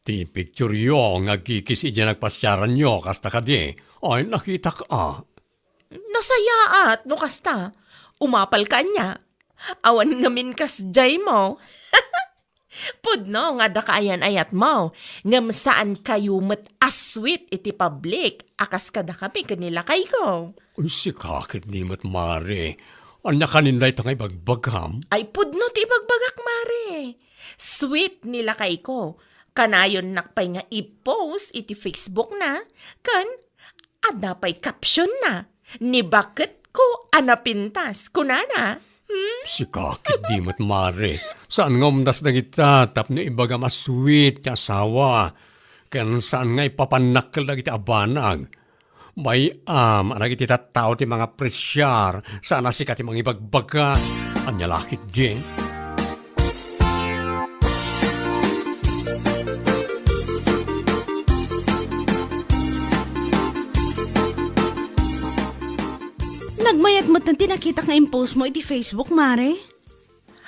Ti pictureyo nga agkikis idiay nagpasiaranyo, kasta kadi? Ay, nakitak a. Nasayaat no kasta. Umapalka ania. Awan ngamin kasdiaymo. Pudno nga adda kaayan-ayatmo, ngem saankayo met a sweet iti public a kas kadakami ken ni lakayko. Uy, sika ketdi met, mare. Ania kanin dayta nga ibagbagam? Ay, pudno ti ibagbagak, mare. Sweet ni lakayko. Kanayonnak pay nga i-post iti Facebookna, ken adda pay captionna, "Ni baketko a napintas," kunana. Hmm? Sika ketdi met, mare. Saan nga umdas dagita tapno ibagam a sweet ti asawa, ken saan nga ipapannak dagiti abanag. Bay-am a dagiti tattao ti mangapresiar, saan a sika ti mangibagbaga. Ania la ketdi? Nagmayat met ti nakitak nga impostmo iti Facebook, mare.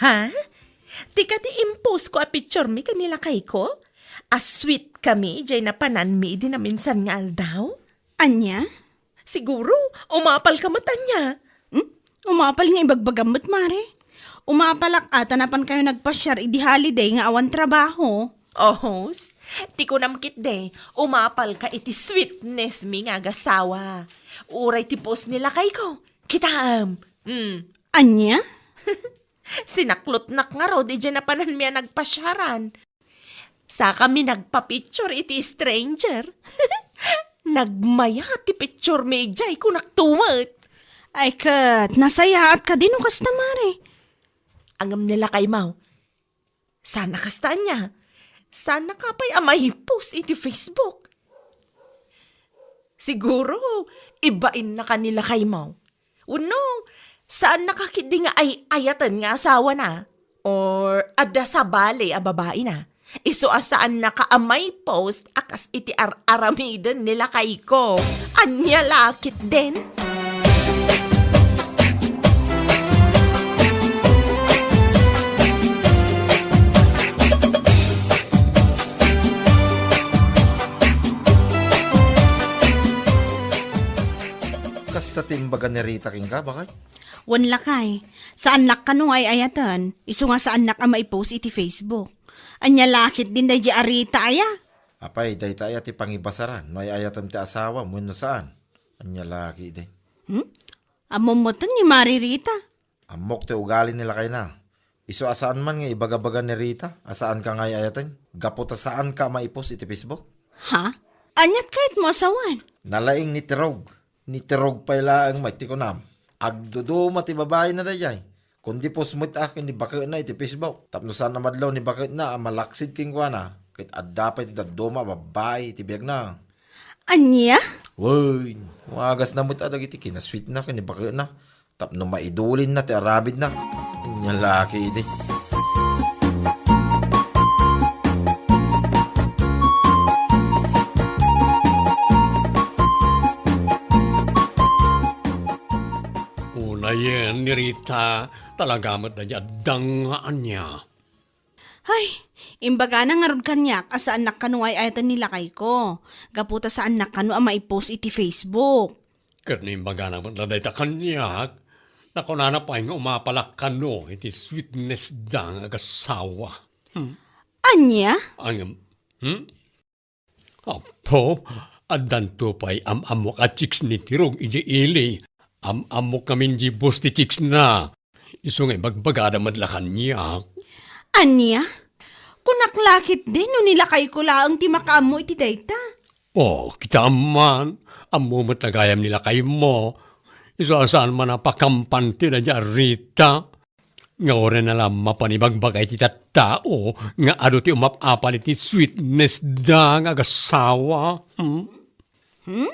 Ha? Ti kadi impostko a picturemi ken ni lakayko? A sweet kami idiay napananmi idi naminsan nga aldaw? Ania? Siguro, umapalka met ania. Hmm? Umapal nga ibagbagam met, mare. Umapalak a ta napankayo nagpasiar idi holiday nga awan trabaho. Ohos, ti kunam ketdi, umapalka iti sweetnessmi nga agasawa. Uray ti post ni lakayko. Kitaem. Hmm. Ania? Sinaklotnak ngarud idiay napananmi a nagpasiaran. Sakami nagpa-picture iti stranger. Nagmayat ti picturemi idiay, kunak tumet. Ay ket, nasayaat kadi no kasta, mare? Ngem ni lakaymo, saan a kasta ania? Saannaka pay a mai-post iti Facebook? Siguro, ibain na ka ni lakay mo. Wenno, saan na ka ketdi nga ay-ayaten nga asawa na? Or adda sabali a babai na? Isu a saan na ka a maipost a kas iti ar-aramiden ni lakay ko. Ania la ketdin? Kasta ti imbaga ni Rita kenka, baket? Wen lakay, saannak kano nga ay-ayaten, isu nga saannak a maipost iti Facebook. Ania la ketdin daydi a Rita aya? Apay, dayta aya ti pangibasaran, no ay-ayatem ti asawam wenno saan? Ania la ketdin? Hmm? Ammom metten ni Mari Rita? Ammok ti ugali ni lakayna. Isu a saan man nga ibagabaga ni Rita a saanka nga ay-ayaten gapu ta saanka a maipost iti Facebook. Ha? Aniat kayatmo a sawen? Nalaing ni Tirog. Ni Tirog pay laeng met ti kunam. Agduduma ti babaina daydiay. Kundi post met a ken ni baketna iti Facebook. Tapno saan a madlaw ni baketna a malaksid kenkuana, ket adda pay ti dadduma a babbai iti biagna. Ania? Wen, wagasna met a dagiti kinasweetna ken ni baketna. Tapno maidulinna ti aramidna. Ania la ketdi. Unayen ni Rita, talaga met daydi adda nga ania. Ay, imbagana ngarud kaniak a saannak kano nga ay-ayaten ni lakayko. Gapu ta saannak kano a maipost iti Facebook. Ket no imbagana met la dayta kaniak, nakunana pay nga umapalak kano iti sweetness da nga agasawa. Hmm? Ania? Ang, hmm? Apo, addanto pay am-ammok a chicks ni Tirog idiay ili. Am-ammok ngamin di boss ti chicks na. Isu nga ibagbagada met la kaniak. Ania? Kunak la ketdi no ni lakayko laeng ti makaammo iti dayta. Oh, kitaem man, ammo met a gayam ni lakaymo. Isu a saan man a pakampan ti daydi a Rita. Nga uray na la mapan ibagbaga iti tattao nga adu ti umap-apal iti sweetness da nga agasawa. Hmm? Hmm,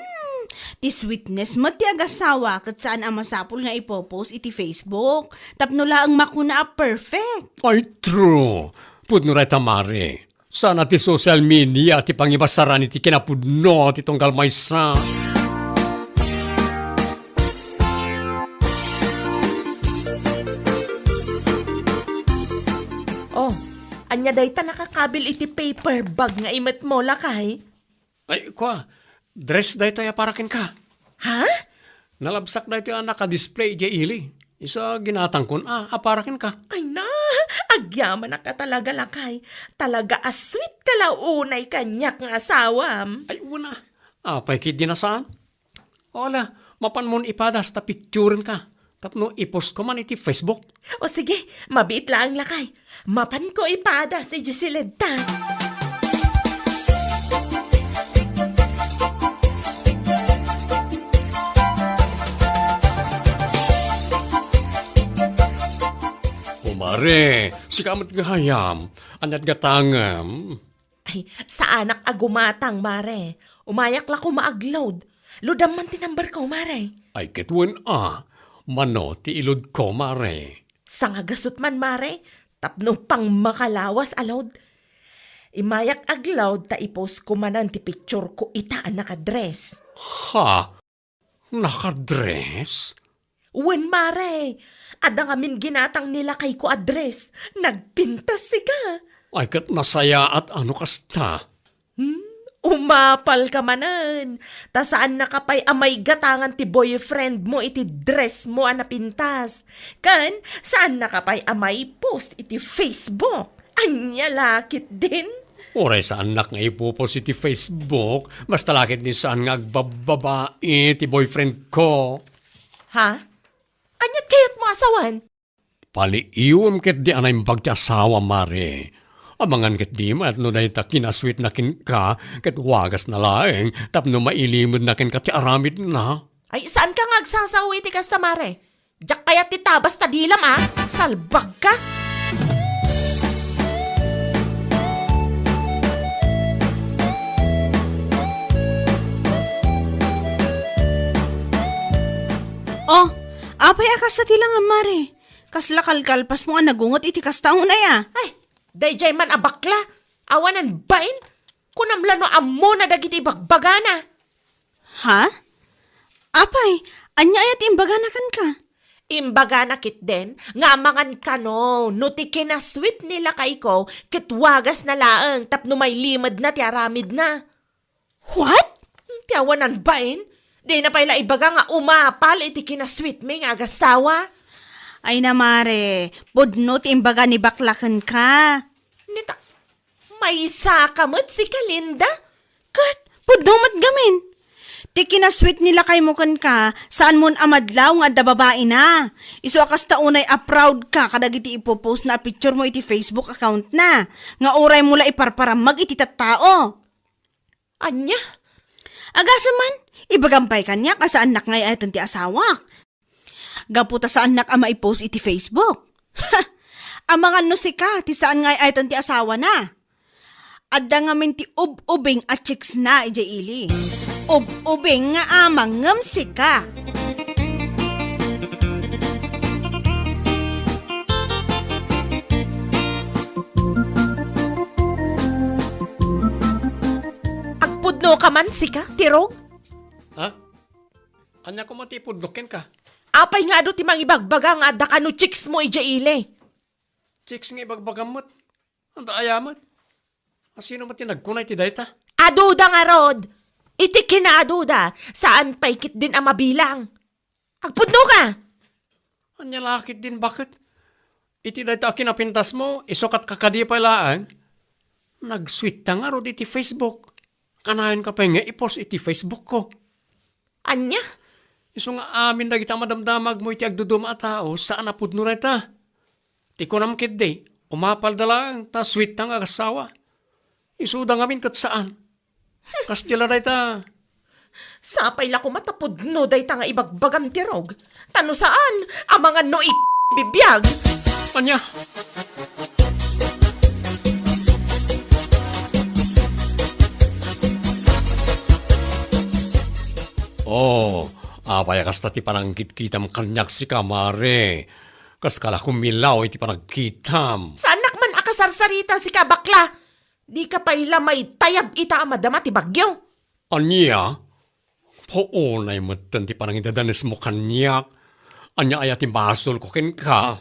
ti sweetness met ti agasawa ket saan a masapul nga ipopost iti Facebook tapno laeng makuna a perfect. Ay, true. Pudno dayta, Mare. Saan a ti social media ti pangibasaran iti kinapudno ti tunggal maysa. Oh, ania dayta nakakabil iti paper bag nga imetmo, lakay? Ay, kua, dress daytoy a para kenka. Ha? Nalabsak daytoy a naka-display idiay ili. Isu a ginatangkon a, a para kenka. Ay na, agyamanak a talaga, lakay. Talaga a sweet ka la unay kaniak nga asawam. Ay, una. Apay ketdi a saan? Ala, mapanmon ipadas ta picturenka. Tapno i-post ko man iti Facebook. O sige, mabiit laeng, lakay. Mapanko ipadas idiay siled ta. Kumare, sika met gayam. Aniat gatangem? Ay, saanak a gumatang, Mare. Umayak la koma ag-load. Loadam man ti number ko, Mare. Ay, ket wen a. Mano ti i-load ko, Mare? Sangagasut man, Mare. Tapno pangmakalawas a load. Imayak ag-load ta i-post ko manen ti picture ko ita a nakadress. Ha? Nakadress? Wen, Mare. Adda ngamin ginatang ni lakayko a dress. Nagpintas sika. Ay, ket nasayaat a no kasta. Hmm? Umapal ka manen. Ta saannaka pay a maigatangan ti boyfriend mo iti dress mo a napintas. Ken, saannaka pay a maipost iti Facebook. Ania la ketdin? Uray saannak nga ipopost iti Facebook, basta la ketdin saan nga agbabbabai ti boyfriend ko. Ha? Aniat kayatmo a sawen? Paliiwem ketdi a naimbag ti asawam, Mare. Amangan ketdi met no dayta kinasweetna kenka ket wagasna laeng tapno mailimedna kenka ti aramidna. Ay, saanka nga agsasao iti kasta, Mare? Diak kayat ti tabas ta dilam, a? Salbagka! Sa ti lang, Mare, kasla kalkalpasmo a nagungot iti kasta unay a. Ay, daydiay man a bakla. Awanan bain. Kunam la no ammona dagiti ibagbagana. Ha? Apay, ania aya ti imbagana kenka? Imbagana ketdin nga amangan kano no ti kinasweet ni lakayko ket wagasna laeng tapno mailimedna ti aramidna. What? Ti awanan bain? Dina pay la ibaga nga umapal iti kinasweet mi nga agasawa. Ay na, Mare, pudno ti imbaga ni bakla kenka. Nita, maysa ka met sika, Linda? Ket, pudno met gamin. Ti kinasweet ni lakaymo kenka, saanmon a madlaw nga adda babaina. Isu a kasta unay a proud ka kadagiti ipopost na a picture mo iti Facebook account na, nga uray mo la iparparammag iti tattao. Ania? Agasem man, ibagam pay kaniak a saannak nga ay-ayaten ti asawak. Gapu ta saannak a maipost iti Facebook. Amangan no sika ti saan nga ay-ayaten ti asawana. Adda ngamin ti ub-ubing a chicks na idiay ili. Ub-ubing nga amang ngem sika. Agpudno ka man, sika, Tirog? Ha? Ania koma ti ipudnok kenka? Apay nga adu ti mangibagbaga nga adda kano chicks mo idiay ili? Chicks nga ibagbagam met? Anda aya met? Asino met ti nagkuna iti dayta? Aduda ngarud! Iti kinaaduda, saan pay ketdin a mabilang. Agpudno ka! Ania la ketdin baket? Iti dayta a kinapintasmo, isu ket kakadi pay laeng. Nagsweet ta ngarud iti Facebook. Kanayon ka pay nga i-post iti Facebook ko. Ania? Isu nga amin dagita a madamdamagmo iti agduduma a tao, saan a pudno dayta. Ti kunam ketdi, umapalda laeng ta sweet ta nga agasawa. Isuda ngamin ket saan. Kas di la dayta. Sapay la koma ta pudno dayta nga ibagbagam, Tirog. Ta no saan, amangan no ik-, bibiag. Ania? Oh, apay a kasta ti panangkitkitam kaniak sika, Mare? Kaska la kumilaw iti panagkitam. Saannak man a kasarsarita sika, bakla. Dika pay la maitayab ita a madama ti bagyo. Ania? Puonay metten ti panangidadanesmo kaniak. Ania aya ti basolko kenka?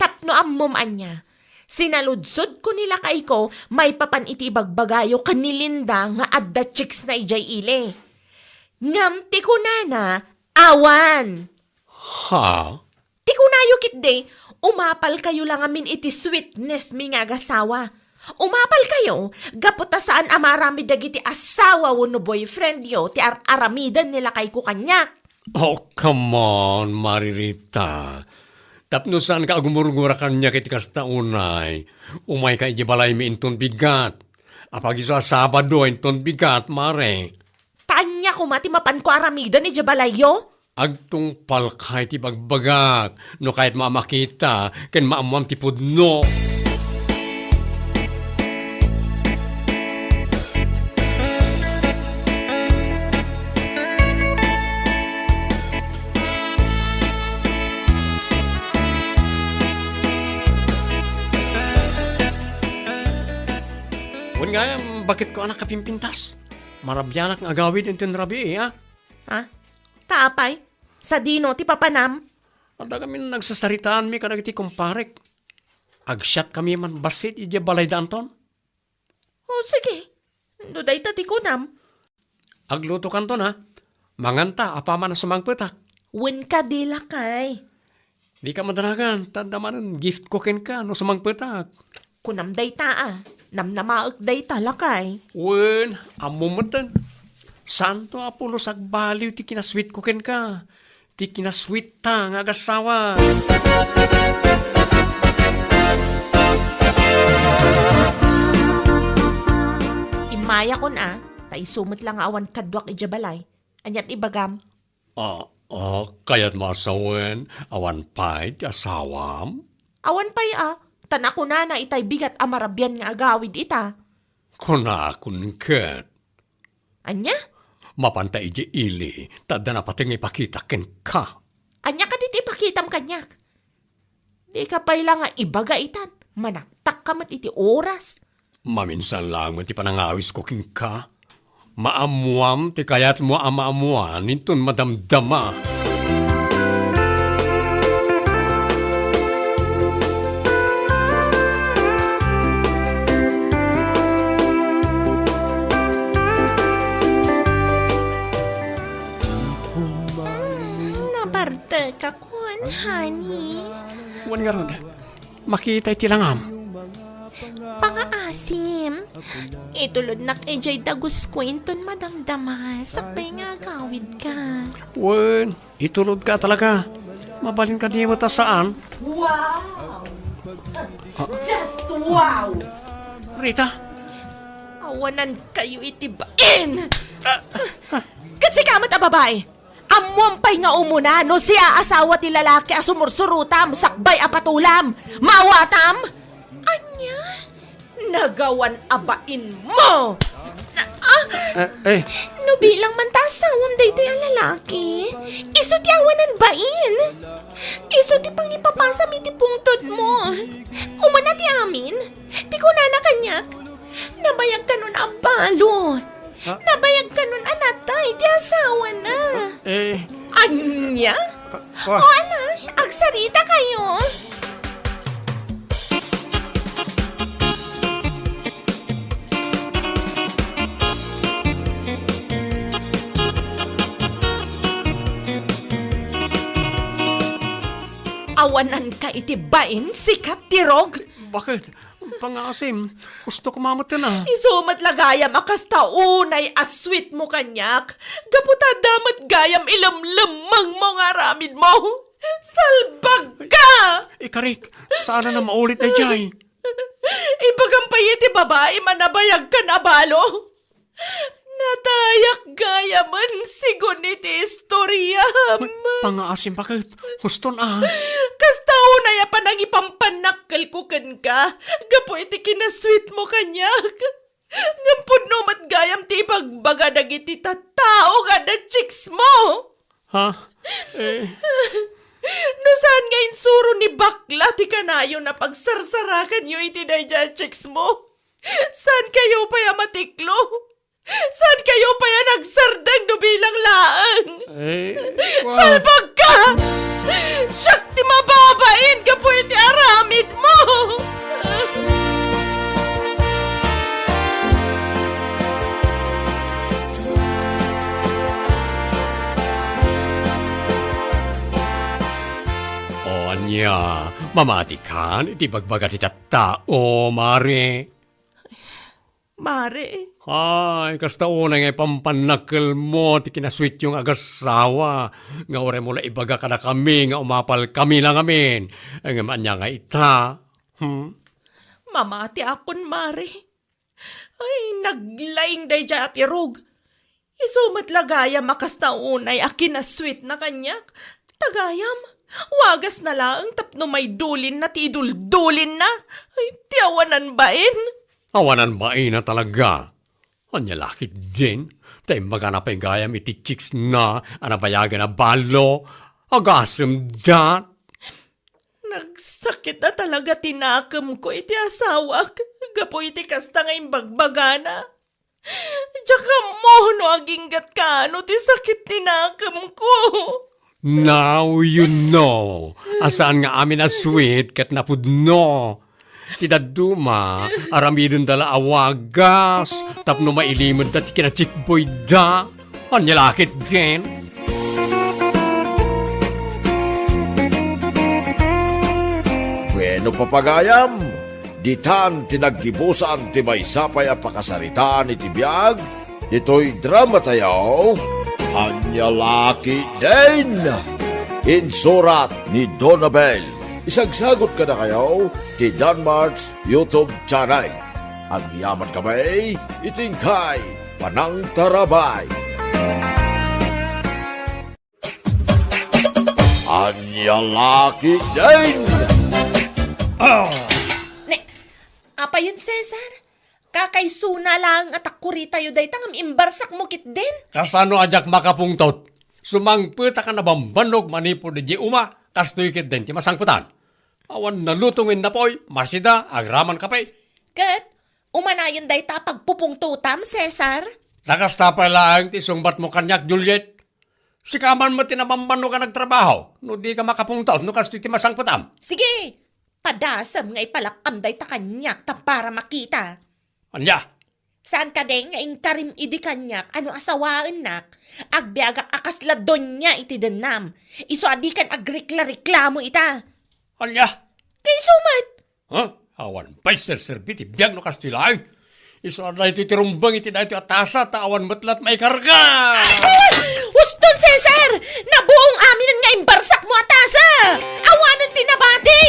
Tapno ammom ania, sinaludsodko ni lakayko maipapan iti ibagbagayo ken ni Linda nga adda chicks na idiay ili. Ngem ti kunana, awan. Ha? Ti kunayo ketdi, umapalkayo la ngamin iti sweetness mi nga agasawa. Umapalkayo, gapu ta saan a maaramid dagiti asawa wenno boyfriendyo ti ar-aramiden ni lakayko kaniak. Oh, come on, Maririta. Tapno saanka a gumurgura kaniak iti kasta unay, umayka idiay balaymi inton bigat. Apagiso a Sabado inton bigat, Mare. Ta ania koma ti mapanko aramiden idiay balayyo? Agtungpalka iti bagbagak, no kayatmo a makita ken maammoam ti pudno. Wen nga, baketko a nakapimpintas? Marabianak nga agawid inton rabii, a? Ha? Ta apay? Sadino ti papanam? Adda ngamin nagsasaritaanmi kadagiti kumparek. Agsiatkami man bassit idiay balayda Anton. O, sige. No dayta ti kunam. Aglutokanton, a? Manganta, apaman a sumangpetak. Wen kadi, lakay. Dika madanagan, ta adda manen giftko kenka no sumangpetak. Kunam dayta a, namnamaek dayta, lakay. Wen, ammom metten. Saanto a pulos agbaliw ti kinasweetko kenka. Ti kinasweetta nga agasawa. Immayakon a, ta isu met la nga awan kaduak idiay balay. Ania ti ibagam? Ah, ah, kayatmo a sawen, awan pay ti asawam? Awan pay a, ta nakunana itay bigat a marabian nga agawid ita. Kunakon ket. Ania? Mapanta idiay ili, ta adda napateg nga ipakita kenka. Ania kadi ti ipakita? Sakbitam kaniak. Dika pay la nga ibaga itan, manaktakka met iti oras. Maminsan laeng met ti panangawisko kenka. Maammoam ti kayatmo a maammoan inton madamdama. Mm, napartekakon, honey. Wen ngarud, makita iti langam. Pangaasim. Itulodnak idiay dagusko inton madamdama, sakbay nga agawidka. Wen, itulodka talaga. Mabalin kadi met a saan? Wow! Ah. Just wow! Rita? Awanankayo iti bain! Ah, ah. Ket sika met a babai! Ammoam pay nga umuna no siaasawa ti lalaki a sumursurutam sakbay a patulam, maawatam? Ania? Nagawan a bainmo! Ah! Eh, eh. No bilang man ta asawam daytoy a lalaki, isu ti awanan bain. Isu ti pangipapasam iti pungtodmo. Umuna ti amin, ti kunana kaniak, nabayag kanon a balo. Ha? Nabayag kanon a natay ti asawana. Eh. Ania? Ka-, ka- O, ala, agsarita kayo. Awananka iti bain, sika, Tirog? Bakit? Pangaasim, gusto ko mamatena. Isu met la gayam a kasta unay a sweet mo kaniak. Gapu ta adda met gayam ilemlemmengmo nga aramidmo. Salbag ka! Ikarik, sana na maulit daydiay. Ibagam pay iti babai a nabayag kan a balo. Natayak gayamen sigun iti istoriam. Pangaasim, bakit? Huston, ah. Kasta unay a panangipampannakkelko kenka, gapu iti kinasweet mo kaniak. Ngem pudno met gayam ti ibagbaga dagiti tattao nga adda chicks mo. Ha? Eh. No saan nga insuro ni bakla ti kanayon a pagsarsarakanyo iti daydiay a chicks mo, saan kayo pay a matiklo? Saan kayo pay a nagsardeng no bilang laeng? Eh, wow. Salbag ka! Siak ti mababain gapu iti aramid mo! O ania, mamatikan iti bagbaga ti tattao, Mare? Mare. Ay, kasta unay nga ipampannakkelmo ti kinasweetyo nga agasawa, nga uray mo la ibaga kadakami nga umapalkami la ngamin. Ngem ania nga ita? Hmm? Mamatiakon, Mare. Ay, naglaing daydiay a Tirog. Isu met la gayam a kasta unay a kinasweetna kaniak. Ta gayam, wagasna laeng tapno maidulinna ti iduldulinna. Ay, ti awanan bain. Awanan baina talaga. Ania la ketdin, ta imbagana pay gayam iti chicksna a nabayagen a balo. Agasemda. Nagsakit a talaga ti nakemko iti asawak gapu iti kasta nga imbagbagana. Diak ammo no aginggatka no ti sakit ti nakemko. Now you know a saan nga amin a sweet ket napudno. Ti dadduma, aramidenda la a wagas tapno mailimedda ti kinachikboyda. Ania la ketdin? Bueno, papagayam, ditan ti naggibusan ti maysa pay a pakasaritaan iti biag ditoy dramatayo, Ania la ketdin? Insurat ni Donabel. Isagsagot kadakayo ti Danmart's YouTube channel. Agyamankami iti inkay panangtarabay. Ania la ketdin? Ah! Ne, apayen, Cesar? Kakaisuna laeng a takkuritayo dayta ngem imbarsakmo ketdin. Kasano a diak makapungtot? Sumangpet a nabambannog manipud idiay uma. Kastoy ketdin ti masangpetan. Awan naluto nga innapoy, masida, agraman kape. Ket, umanayon dayta a pagpupungtotam, Cesar? Ta kasta pay laeng ti isungbatmo kaniak, Juliet. Sika man met ti namamano nga nagtrabaho, no di ka makapungtot no kastoy ti masangpetam. Sige, padasem nga ipalakkam dayta kaniak tapno makita. Ania? Saan kadi nga inkarim idi kaniak a no asawaennak, agbiagak a kasla donia iti dennam, isu a dikan agrekla-reklamo ita. Ania? Kaysu met! Ha? Awan pay serserbi ti biag no kastoy laeng. Isu a daytoy ti rumbeng iti daytoy a tasa ta awan met la maikarga. Uston, Cesar! Nabuong aminen nga imbarsakmo a tasa! Awanen ti nabati!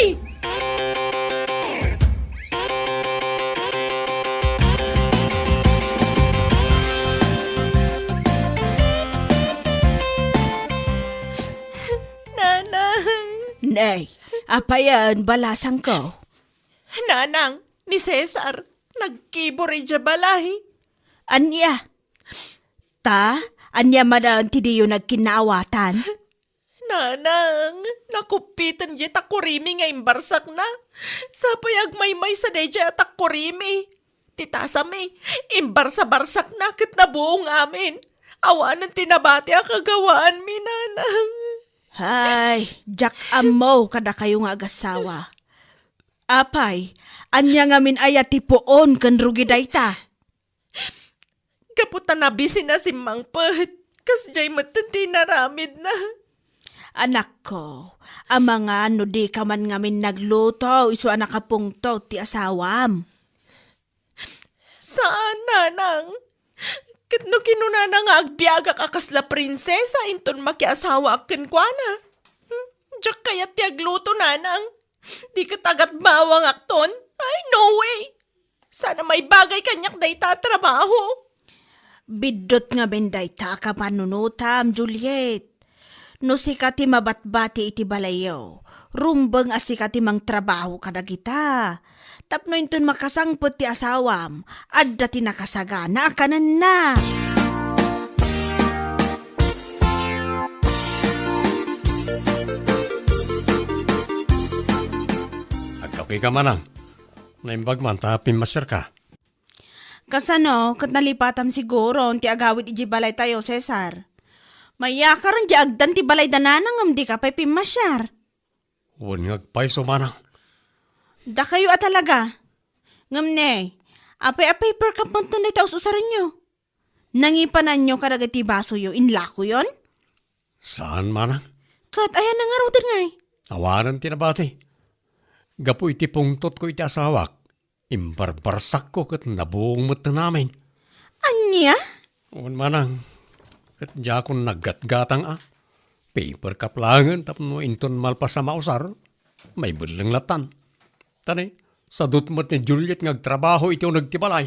Nanang. Nay, apayen, balasangko? Nanang, ni Cesar, nagkibor idiay balay. Ania? Ta, ania manen ti diyo nagkinnaawatan? Nanang, nakuppiten diay takurimi nga imbarsakna. Sapay agmaymaysa daydiay a takurimi. Ti tasami, imbarsa-barsakna ket nabuong amin. Awanen ti nabati a kagawaanmi, Nanang. Ay, diak ammo kadakayo nga agassawa. Apay, ania ngamin aya ti puon ken rugi dayta? Gapu ta nabisina simmangpet, kasdiay metten ti inaramidna. Anakko, amangan no dika man ngamin nagluto isu a nakapungtot ti asawam. Saan, Nanang. Ket no kinunana nga agbiagak a kasla prinsesa inton makiasawaak kenkuana, hmm, diak kayat ti agluto, Nanang. Di ket agatbawangakton. Ay, no way! Saan a maibagay kaniak dayta a trabaho. Biddut ngamin dayta a kapanunotam, Juliet. No sika ti mabatbati iti balayyo, rumbeng a sika ti mangtrabaho kadagita. Tapno inton makasangpet ti asawam, adda ti nakasagana a kanenna. Agkapika, Manang. Naimbag man ta pimmasiarka. Kasano, ket nalipatam siguron ti agawid idiay balaytayo, Cesar. Mayakaren diay agdan ti balayda, Nanang, ngem dika pay pimmasiar. Wen nga agpayso, Manang. Dakayo a talaga. Ngem ne, apay a paper cup metten dayta us-usarenyo? Nangipananyo kadagiti basoyo, inlakoyon? Saan, Manang. Ket aya nangngaruden ngay? Awanen ti nabati. Gapu iti pungtotko iti asawak, imbarbarsakko ket nabuong metten amin. Ania? Wen, Manang, ket diakon naggatgatang a. Paper cup laengen tapno inton malpas a mausar, maibelleng lattan. Ta ne, sadut met ni Juliet nga agtrabaho iti uneg ti balay.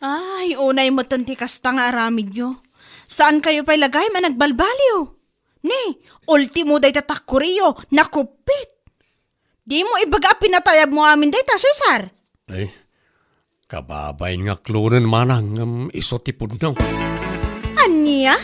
Ay, unay metten ti kasta nga aramidyo. Saankayo pay la gayam a nagbalbaliw. Ne, ultimo dayta takkuriyo, nakuppit. Dimo ibaga a pinatayabmo amin dayta, Cesar? Ay, kababain nga klonen, Manang, ngem isu ti pudno. Ania?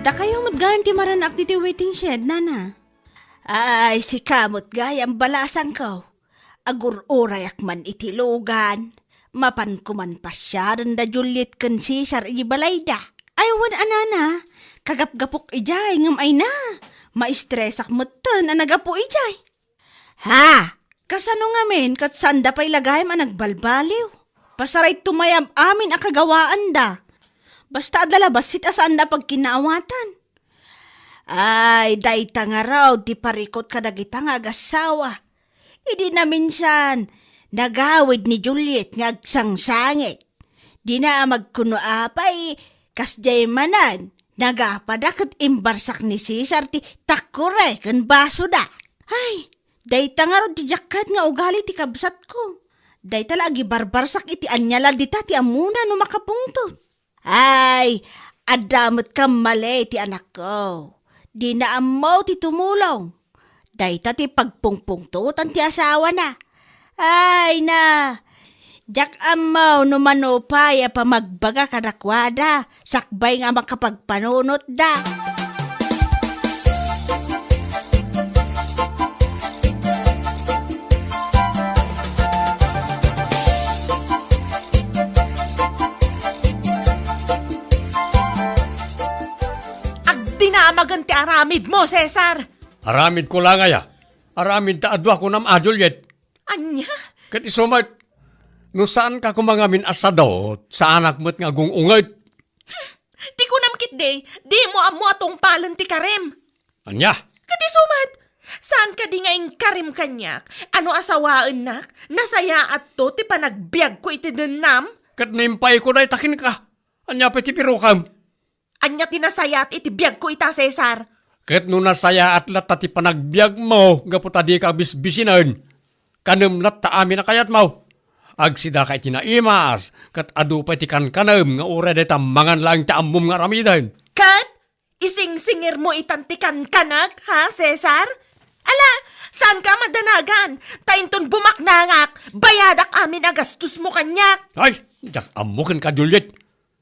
Dakayo met gayam ti maran-ak ditoy waiting shed, Nana. Ay, sika met gayam, balasangko. Agur-urayak man iti lugan. Mapanko man pasiaren da Juliet ken Cesar iti balayda. Ay, wen a, Nana, kagapgapok idiay ngem ay na, maistresak metten a nagapu idiay. Ha? Kasano ngamin ket saanda pay la gayam a nagbalbaliw? Pasarayto mayab amin a kagawaanda. Basta adda la bassit a saanda a pagkinnaawatan. Ay, dayta ngarud ti parikut kadagita nga agassawa. Idi naminsan, nagawid ni Juliet nga agsangsangit. Dina a magkuno apay, kasdiay manen, nagapada ket imbarsak ni Cesar ti takkure ken basoda. Ay, dayta ngarud ti diak ket nga ugali ti kabsatko. Dayta la agibarbarsak iti ania la dita ti ammona no makapungtot. Ay, adda met kammali ti anakko. Dina ammo ti tumulong. Dayta ti pagpungpungtotan ti asawana. Ay na, diak ammo no mano pay a pamagbaga kadakuada sakbay nga makapagpanunotda. Agdinamagen ti aramidmo, Cesar! Aramidko la ngay a. Aramid ta adu a kunam a, Juliet. Ania? Ket isu met, no saanka koma ngamin a sadot, saanak met nga agung-unget. Ti kunam ketdi, dimo ammo a tungpalen ti karim. Ania? Ket isu met, saan kadi nga inkarim kaniak a no asawaennak, nasayaatto ti panagbiagko iti dennam? Ket no impayko dayta kenka, ania pay ti pirukam? Ania ti nasayaat iti biagko ita, Cesar? Ket no nasayaat latta ti panagbiagmo gapu ta dika bisbisinen, kanem latta amin a kayatmo. Agsidaka iti naimas, ket adu pay ti kankanem nga uray dayta mangan laeng ti ammom nga aramiden. Ket isingsingirmo itan ti kankanek, ha, Cesar? Ala, saanka a madanagan, ta inton bumaknangak, bayadak amin a gastosmo kaniak. Ay, diak ammo kenka, Juliet.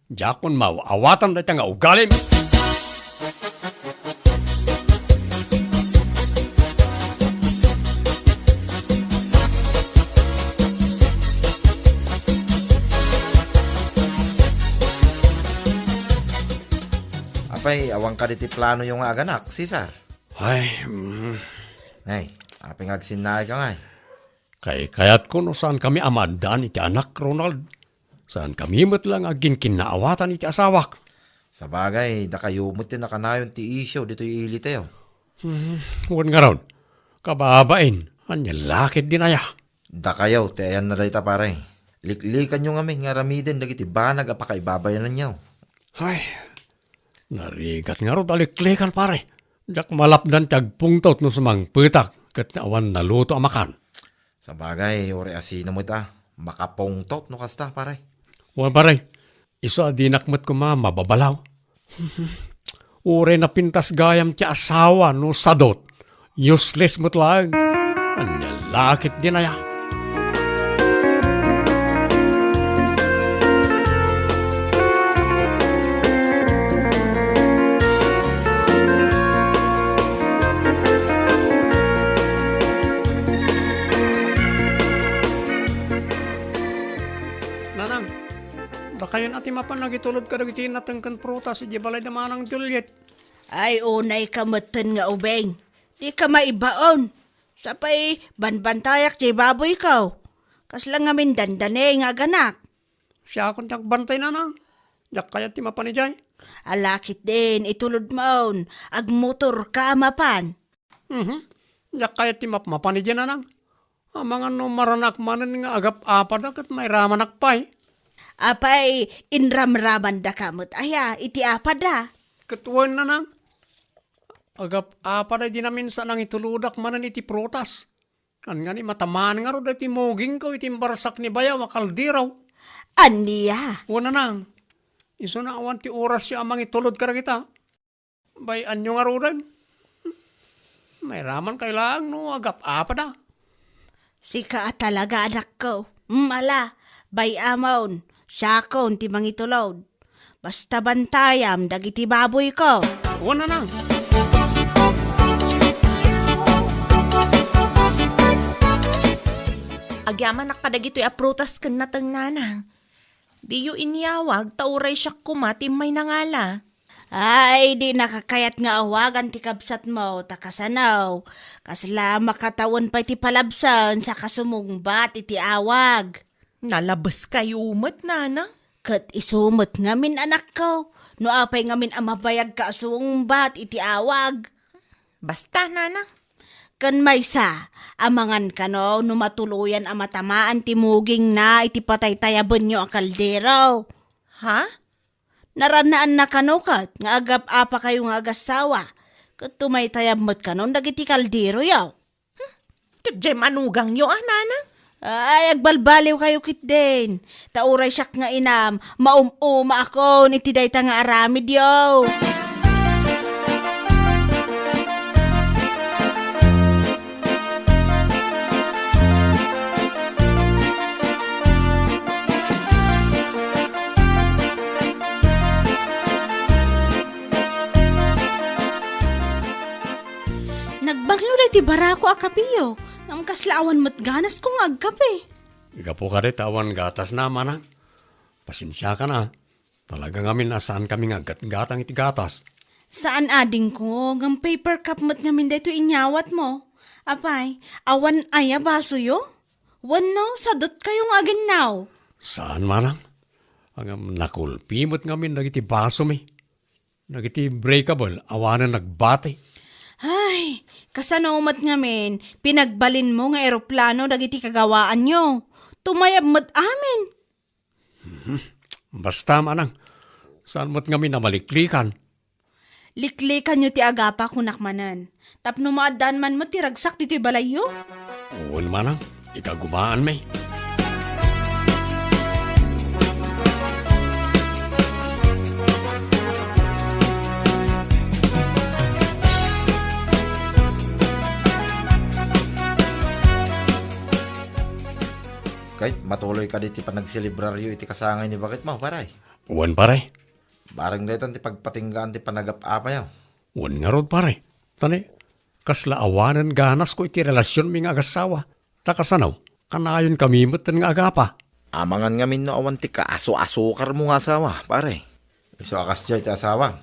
Diakon maaw-awatan dayta nga ugalim. Apay, awan kadi ti planoyo nga aganak, Cesar? Ay, mm. Ay, apay nga agsinnaayka ngay? Kaykayatko no saankami a maaddaan iti anak, Ronald. Saankami met la nga agkinkinnaawatan iti asawak. Sabagay, dakayo met ti nakanayon ti isyu ditoy ilitayo. Hmm, wen ngarud, kababain, ania la ketdin aya? Dakayo ti ayanna dayta, pare. Liklikanyo ngamin nga aramiden dagiti banag a pakaibabayananyo. Ay, narigat ngarud a liklikan, pare. Diak malapdan ti agpungtot no sumangpetak ket awan naluto a makan. Sabagay, uray a sino met a makapungtot no kasta, pare. Wen, pare, isu a dinak met koma mababalaw. Uray napintas gayam ti asawa no sadot, useless met laeng. Ania la ketdin aya? Nanang, dakayon a ti mapan nangitulod kadagiti nateng ken prutas idiay balay da Manang Juliet. Ay, unayka metten nga ubing. Dika maibaon. Sapay, banbantayak ti baboyko. Kasla ngamin dandani nga aganak. Siakon ti agbantay, Nanang. Diak kayat ti mapan idiay. Ala ketdin, itulodmon. Agmotorka a mapan. Mhm. Diak kayat ti mapmapan idiay, Nanang. Amangan no maranak manen nga agap-apada ket mairamanak pay. Apay, inramramandaka met aya iti apada? Ket wen, Nanang. Agap-apada idi naminsan nangitulodak manen iti prutas. Ngani, matamaan ngarud daytoy mugingko iti imbarsak ni bayaw a kaldero. Ania? Wen, Nanang. Isuna awan ti orasyo a mangitulod kadagita. Bay-anyo ngaruden. Mairaman kay laeng no agap-apada. Sika a talaga, anakko. Mm, ala, bay-amon, siakon ti mangitulod. Basta bantayam dagiti baboyko. Wen, Nanang. Agyamanak kadagitoy a prutas ken nateng, Nanang. Diyo inyawag ta uray siak koma ti immay nangala. Ay, dinaka kayat nga awagan ti kabsatmo, ta kasano? Kasla makatawen pay ti palabsen sa kasumungbat iti awag. Nalabes kayo met, Nanang. Ket isu met ngamin, anakko, no apay ngamin a mabayagka a sumungbat iti awag. Basta, Nanang. Ken maysa, amangan kano no matuloyan a matamaan ti mugingna iti pataytayabenyo a kaldero. Ha? Narannaanna kano ket nga agap-apakayo nga agassawa, ket tumaytayab met kanon dagiti kalderoyo. Ket diay manugangyo a, Nanang? Ay, agbalbaliwkayo ketdin. Ta uray siak nga inam, maum-umaakon iti dayta nga aramidyo. Ti barako a kapeyo, ngem kasla awan met ganasko nga agkape. Gapu kadi ta awan gatasna, manang. Pasensiakan a. Talaga ngamin a saankami nga aggatgatang iti gatas. Saan adingko, ngem paper cup met ngamin daytoy inyawatmo. Apay, awan aya basoyo? Wenno, sadutkayo nga aginnaw? Saan, manang. Ngem nakulpi met ngamin dagiti basomi. Dagiti breakable, awanen nagbati. Ay, kasano met ngamin, pinagbalinmo nga eroplano dagiti kagawaanyo? Tumayab met amin. Mhm. Basta, manang, saan met ngamin a maliklikan? Liklikanyo ti agapa, kunak manen. Tapno maaddaan man met ti ragsak ditoy balayyo? Wen, manang, ikagumaanmi. Ket matuloy kadi ti panagselebraryo iti kasangay ni baketmo, pare? Wen, pare. Bareng daytan ti pagpatinggaan ti panagap-apayo. Wen ngarud, pare. Tani, kasla awanen ganasko iti relasionmi nga agassawa. Ta kasano, kanayonkami metten nga agapa. Amangan ngamin no awan ti kaasu-asukarmo nga asawa, pare. Isu a kasdiay ti asawam.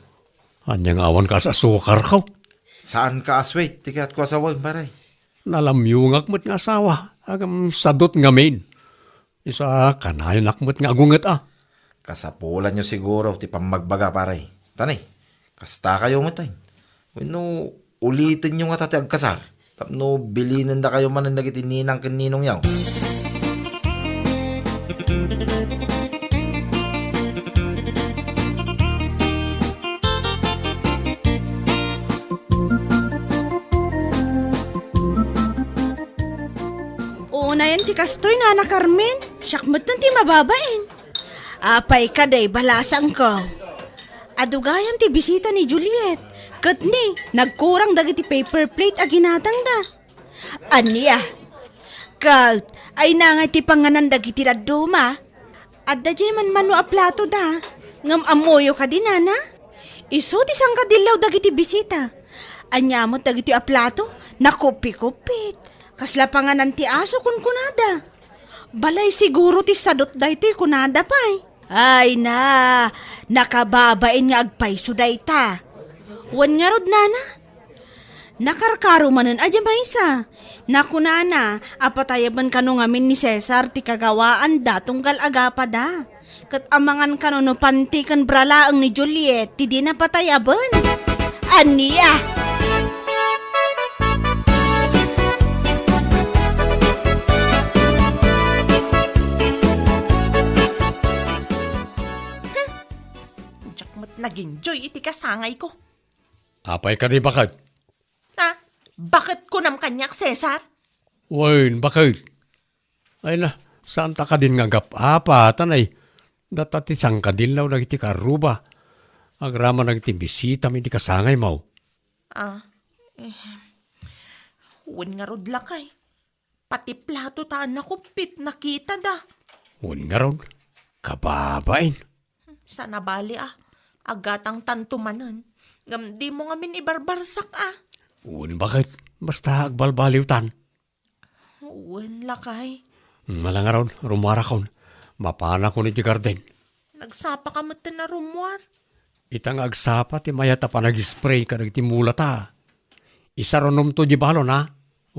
Ania nga awan kaas-asukarko? Saan ka a-sweet ti kayatko a sawen, pare. Nalamyongak met nga asawa, ngem sadut ngamin. Isu a kanayonak met nga agunget a. Kasapulanyo siguro ti pammagbaga, pare. Tani, kastakayo met, ay. Wenno, ulitenyo ngata ti agkasar. Tapno bilinendakayo manen dagiti ninang ken ninongyo. Unayen ti kastoy, Nana Carmen. Siak metten ti mababain. Apay kadi, balasangko. Adu gayam ti bisita ni Juliet. Ket ni, nagkurang dagiti paper plate a ginatangda. Ania? Ket, ay nangay ti panganan dagiti dadduma? Adda diay manmano a plato da. Ngem ammoyo kadi, Nana? Isu ti sangkadillaw dagiti bisita. Ania met dagitoy a plato? Nakuppi-kuppit. Kasla panganan ti aso, kunkunada. Balay siguro ti sadut daytoy, kunada pay. Ay na, nakababain nga agpayso dayta. Wen ngarud, Nana? Nakarkaro manen a diay maysa. Nakunana a patayaben kano ngamin ni Cesar ti kagawaanda tunggal agapada. Ket amangan kano no panti ken bra laeng ni Juliet ti dina patayaben. Ania? Diak met nag-enjoy iti kasangayko. Apay kadi, baket? Ha? Baket kunam kaniak, Cesar? Wen, baket? Ay na, saanta kadin nga agap-apa, tanay. Data ti sangkadillaw dagiti karuba. Agraman dagiti bisitami iti kasangaymo. Ah, eh, wen ngarud, lakay. Pati plato ta a nakuppit, nakitada. Wen ngarud, kababain. Saan a bali a, agatangtanto manen. Ngem dimo ngamin ibarbarsak a. Wen, baket? Basta agbalbaliwtan. Wen, lakay. Ala ngarud, rummuarakon. Mapanakon iti garden. Nagsapaka metten a rummuar? Ita nga agsapa ti mayat a panag-spray kadagiti mulata. Isarunomto di balon, ha?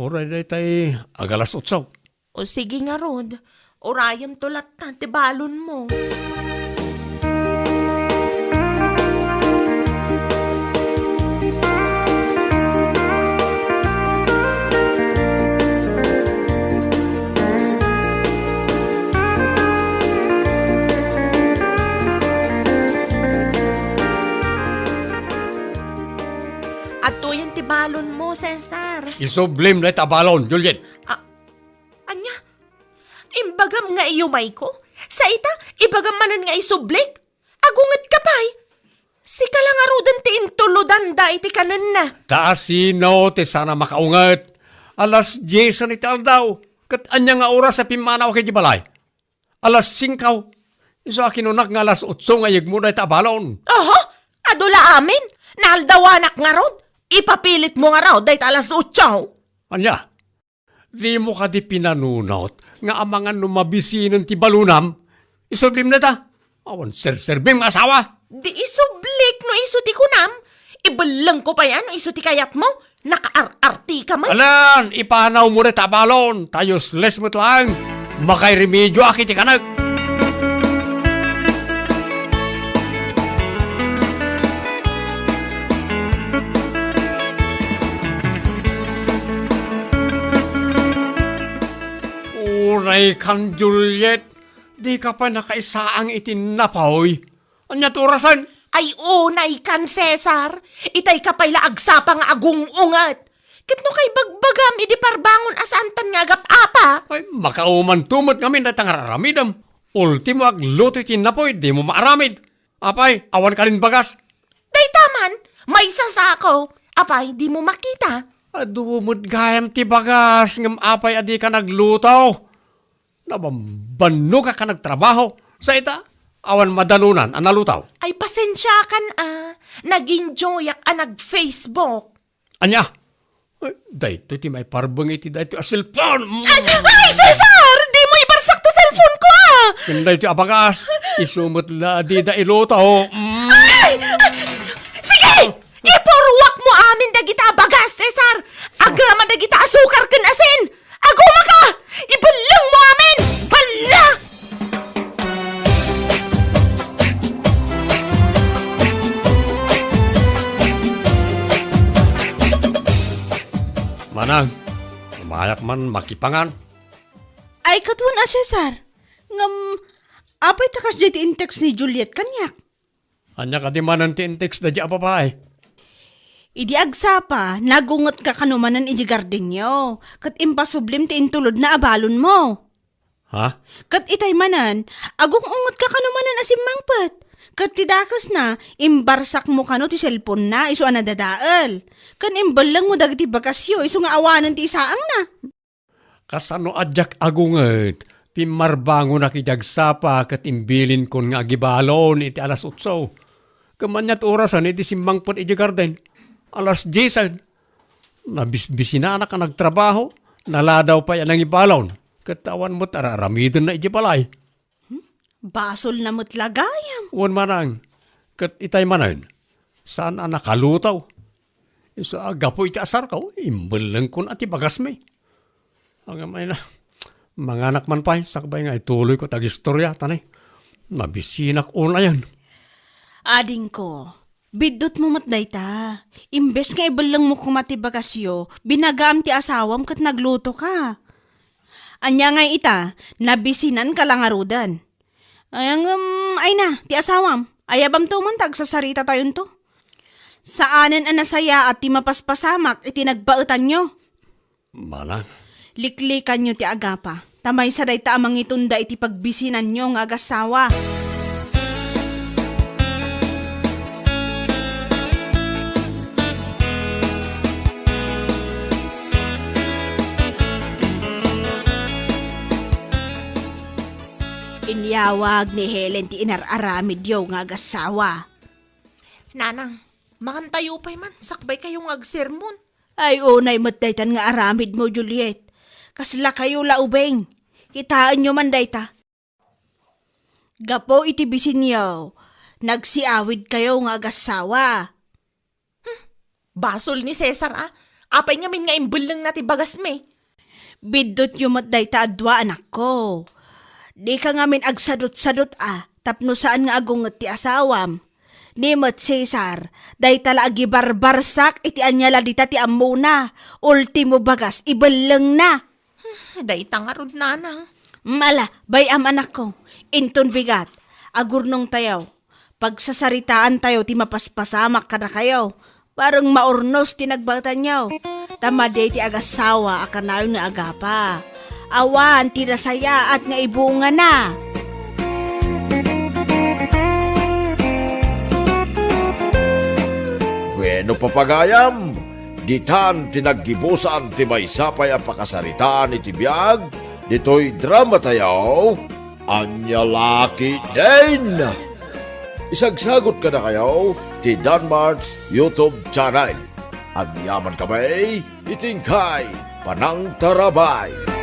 Uray daytay agalas otso. O sige ngarud, urayemto latta ti balonmo. Adtoyen ti balonmo, Cesar. Isublim dayta a balon, Juliet. Ah, ania? Imbagam nga iyumayko? Sa ita, ibagam manen nga isublik? Agungetka pay? Sika la ngaruden ti intulodanda iti kanenna. Ta asino ti saan a makaunget? Alas diesen iti aldaw, ket ania nga oras a pimmanawak iti balay? Alas singko. Isu a kinunak nga alas otso nga iyegmo dayta a balon. Oho, adu la amin. Naaldawanak ngarud. Ipapilitmo ngarud dayta alas otso. Ania? Dimo kadi pinanunot nga amangan no mabisinen ti balonam? Isublim dayta. Awan serserbim nga asawa. Di isublik no isu ti kunam. Ibellengko pay a no isu ti kayatmo. Nakaar-arti ka man. Alan, ipanawmo dayta a balon. Ta useless met laeng. Makairemedioak iti kanek. Unay kan, Juliet, dika pay nakaisaang iti napoy. Ania ti orasen? Ay, unay kan, Cesar. Itay ka pay la agsapa nga agung-unget. Ket no kaibagbagam idi parbangon a saantan nga agap-apa? Ay, makaumanto met ngamin dayta nga ar-aramidem. Ultimo, agluto iti napoy, dimo maaramid. Apay, awan kadin bagas? Dayta man, maysa sako. Apay, dimo makita? Adu met gayam ti bagas, ngem apay a dika nagluto? Nabambannogak a nagtrabaho. Sa ita, awan madanonan a nalutaw. Ay, pasensiakan a. Nag-enjoyak a nag-Facebook. Ania? Ay, daytoy ti maiparbeng iti daytoy a cellphone. Mm. Ay, ay, Cesar! Dimo ibarsak ti cellphone ko, a! Ken daytoy a bagas, isu met la a dida iluto. Mm. Ay! Sige! Ipuruakmo amin dagita a bagas, Cesar! Agraman dagita a sukar ken asin! Agumaka! Ibellengmo amin! Balla! Manang, umayak man makipangan. Ay, katuan a, Cesar. Ngem, apay ta kasdiay ti in-text ni Juliet kaniak? Ania kadi manen ti in-text daydiay a babai? Idi agsapa, nagungetka kano manen idiay gardenyo, ket impasublim ti intulodna a balonmo. Ha? Ket itay manen, agung-ungetka kano manen a simmangpet. Ket ti dakesna, imbarsakmo kano ti cellphone-na isu a nadadael. Ken imbellengmo dagiti bagasyo isu nga awanen ti isaangna. Kasano a diak agunget? Pimmarbangonak iti agsapa ket imbilinkon nga agibalon iti alas otso. Ngem ania ti orasen idi simmangpet idiay garden? Alas diesen. Nabisbisinanak a nagtrabaho, naladaw pay a nangibalon, ket awan met ar-aramidenna idiay balay. Hmm? Basolna met la gayam. Wen manang, ket itay manen, saan a nakalutaw. Isu a gapu iti asarko, imbellengkon a ti bagasmi. Agam ay na, manganak man pay, sakbay nga ituloyko ti agistoria, ta ne, mabisinak unayen. Adingko, biddutmo met dayta. Imbes nga ibellengmo koma ti bagasyo, binagaam ti asawam ket naglutoka. Ania ngay ita, nabisinanka la ngaruden. Ay, ngem, ay na, ti asawam. Ayabamto man ta agsasaritatayonto. Saanen a nasayaat ti mapaspasamak iti nagbaetanyo. Manang. Liklikanyo ti agapa, ta maysa dayta a mangitunda iti pagbisinanyo nga agassawa. Inyawag ni Helen ti inar-aramidyo nga agassawa. Nanang, mangantayo pay man, sakbaykayo nga agsermon. Ay, unay met daytan nga aramidmo, Juliet. Kaslakayo la ubing. Kitaenyo man dayta. Gapu iti bisinyo, nagsiawidkayo nga agassawa. Hmm, basol ni Cesar, a. Apay ngamin nga imbellengna ti bagasmi? Biddutyo met dayta a dua, anakko. Dika ngamin agsadutsadut, a, tapno saan nga agunget ti asawam. Ni met Cesar, dayta la agibarbarsak iti ania la dita ti ammona. Ultimo bagas, ibellengna. Hmm, dayta ngarud, nanang. Mm, ala, bay-am, anakko. Inton bigat, agurnongtayo. Pagsasaritaantayo ti mapaspasamak kadakayo. Bareng maurnos ti nagbaetanyo. Ta madi ti agassawa a kanayon nga agapa. Awan ti nasayaat nga ibungana. Bueno, papagayam, ditan ti naggibusan ti maysa pay a pakasaritaan iti biag ditoy dramatayo, Ania La Ketdin. Isagsagot kadakayo ti Danmart's YouTube channel. Agyaman kami iti inkay panangtarabay.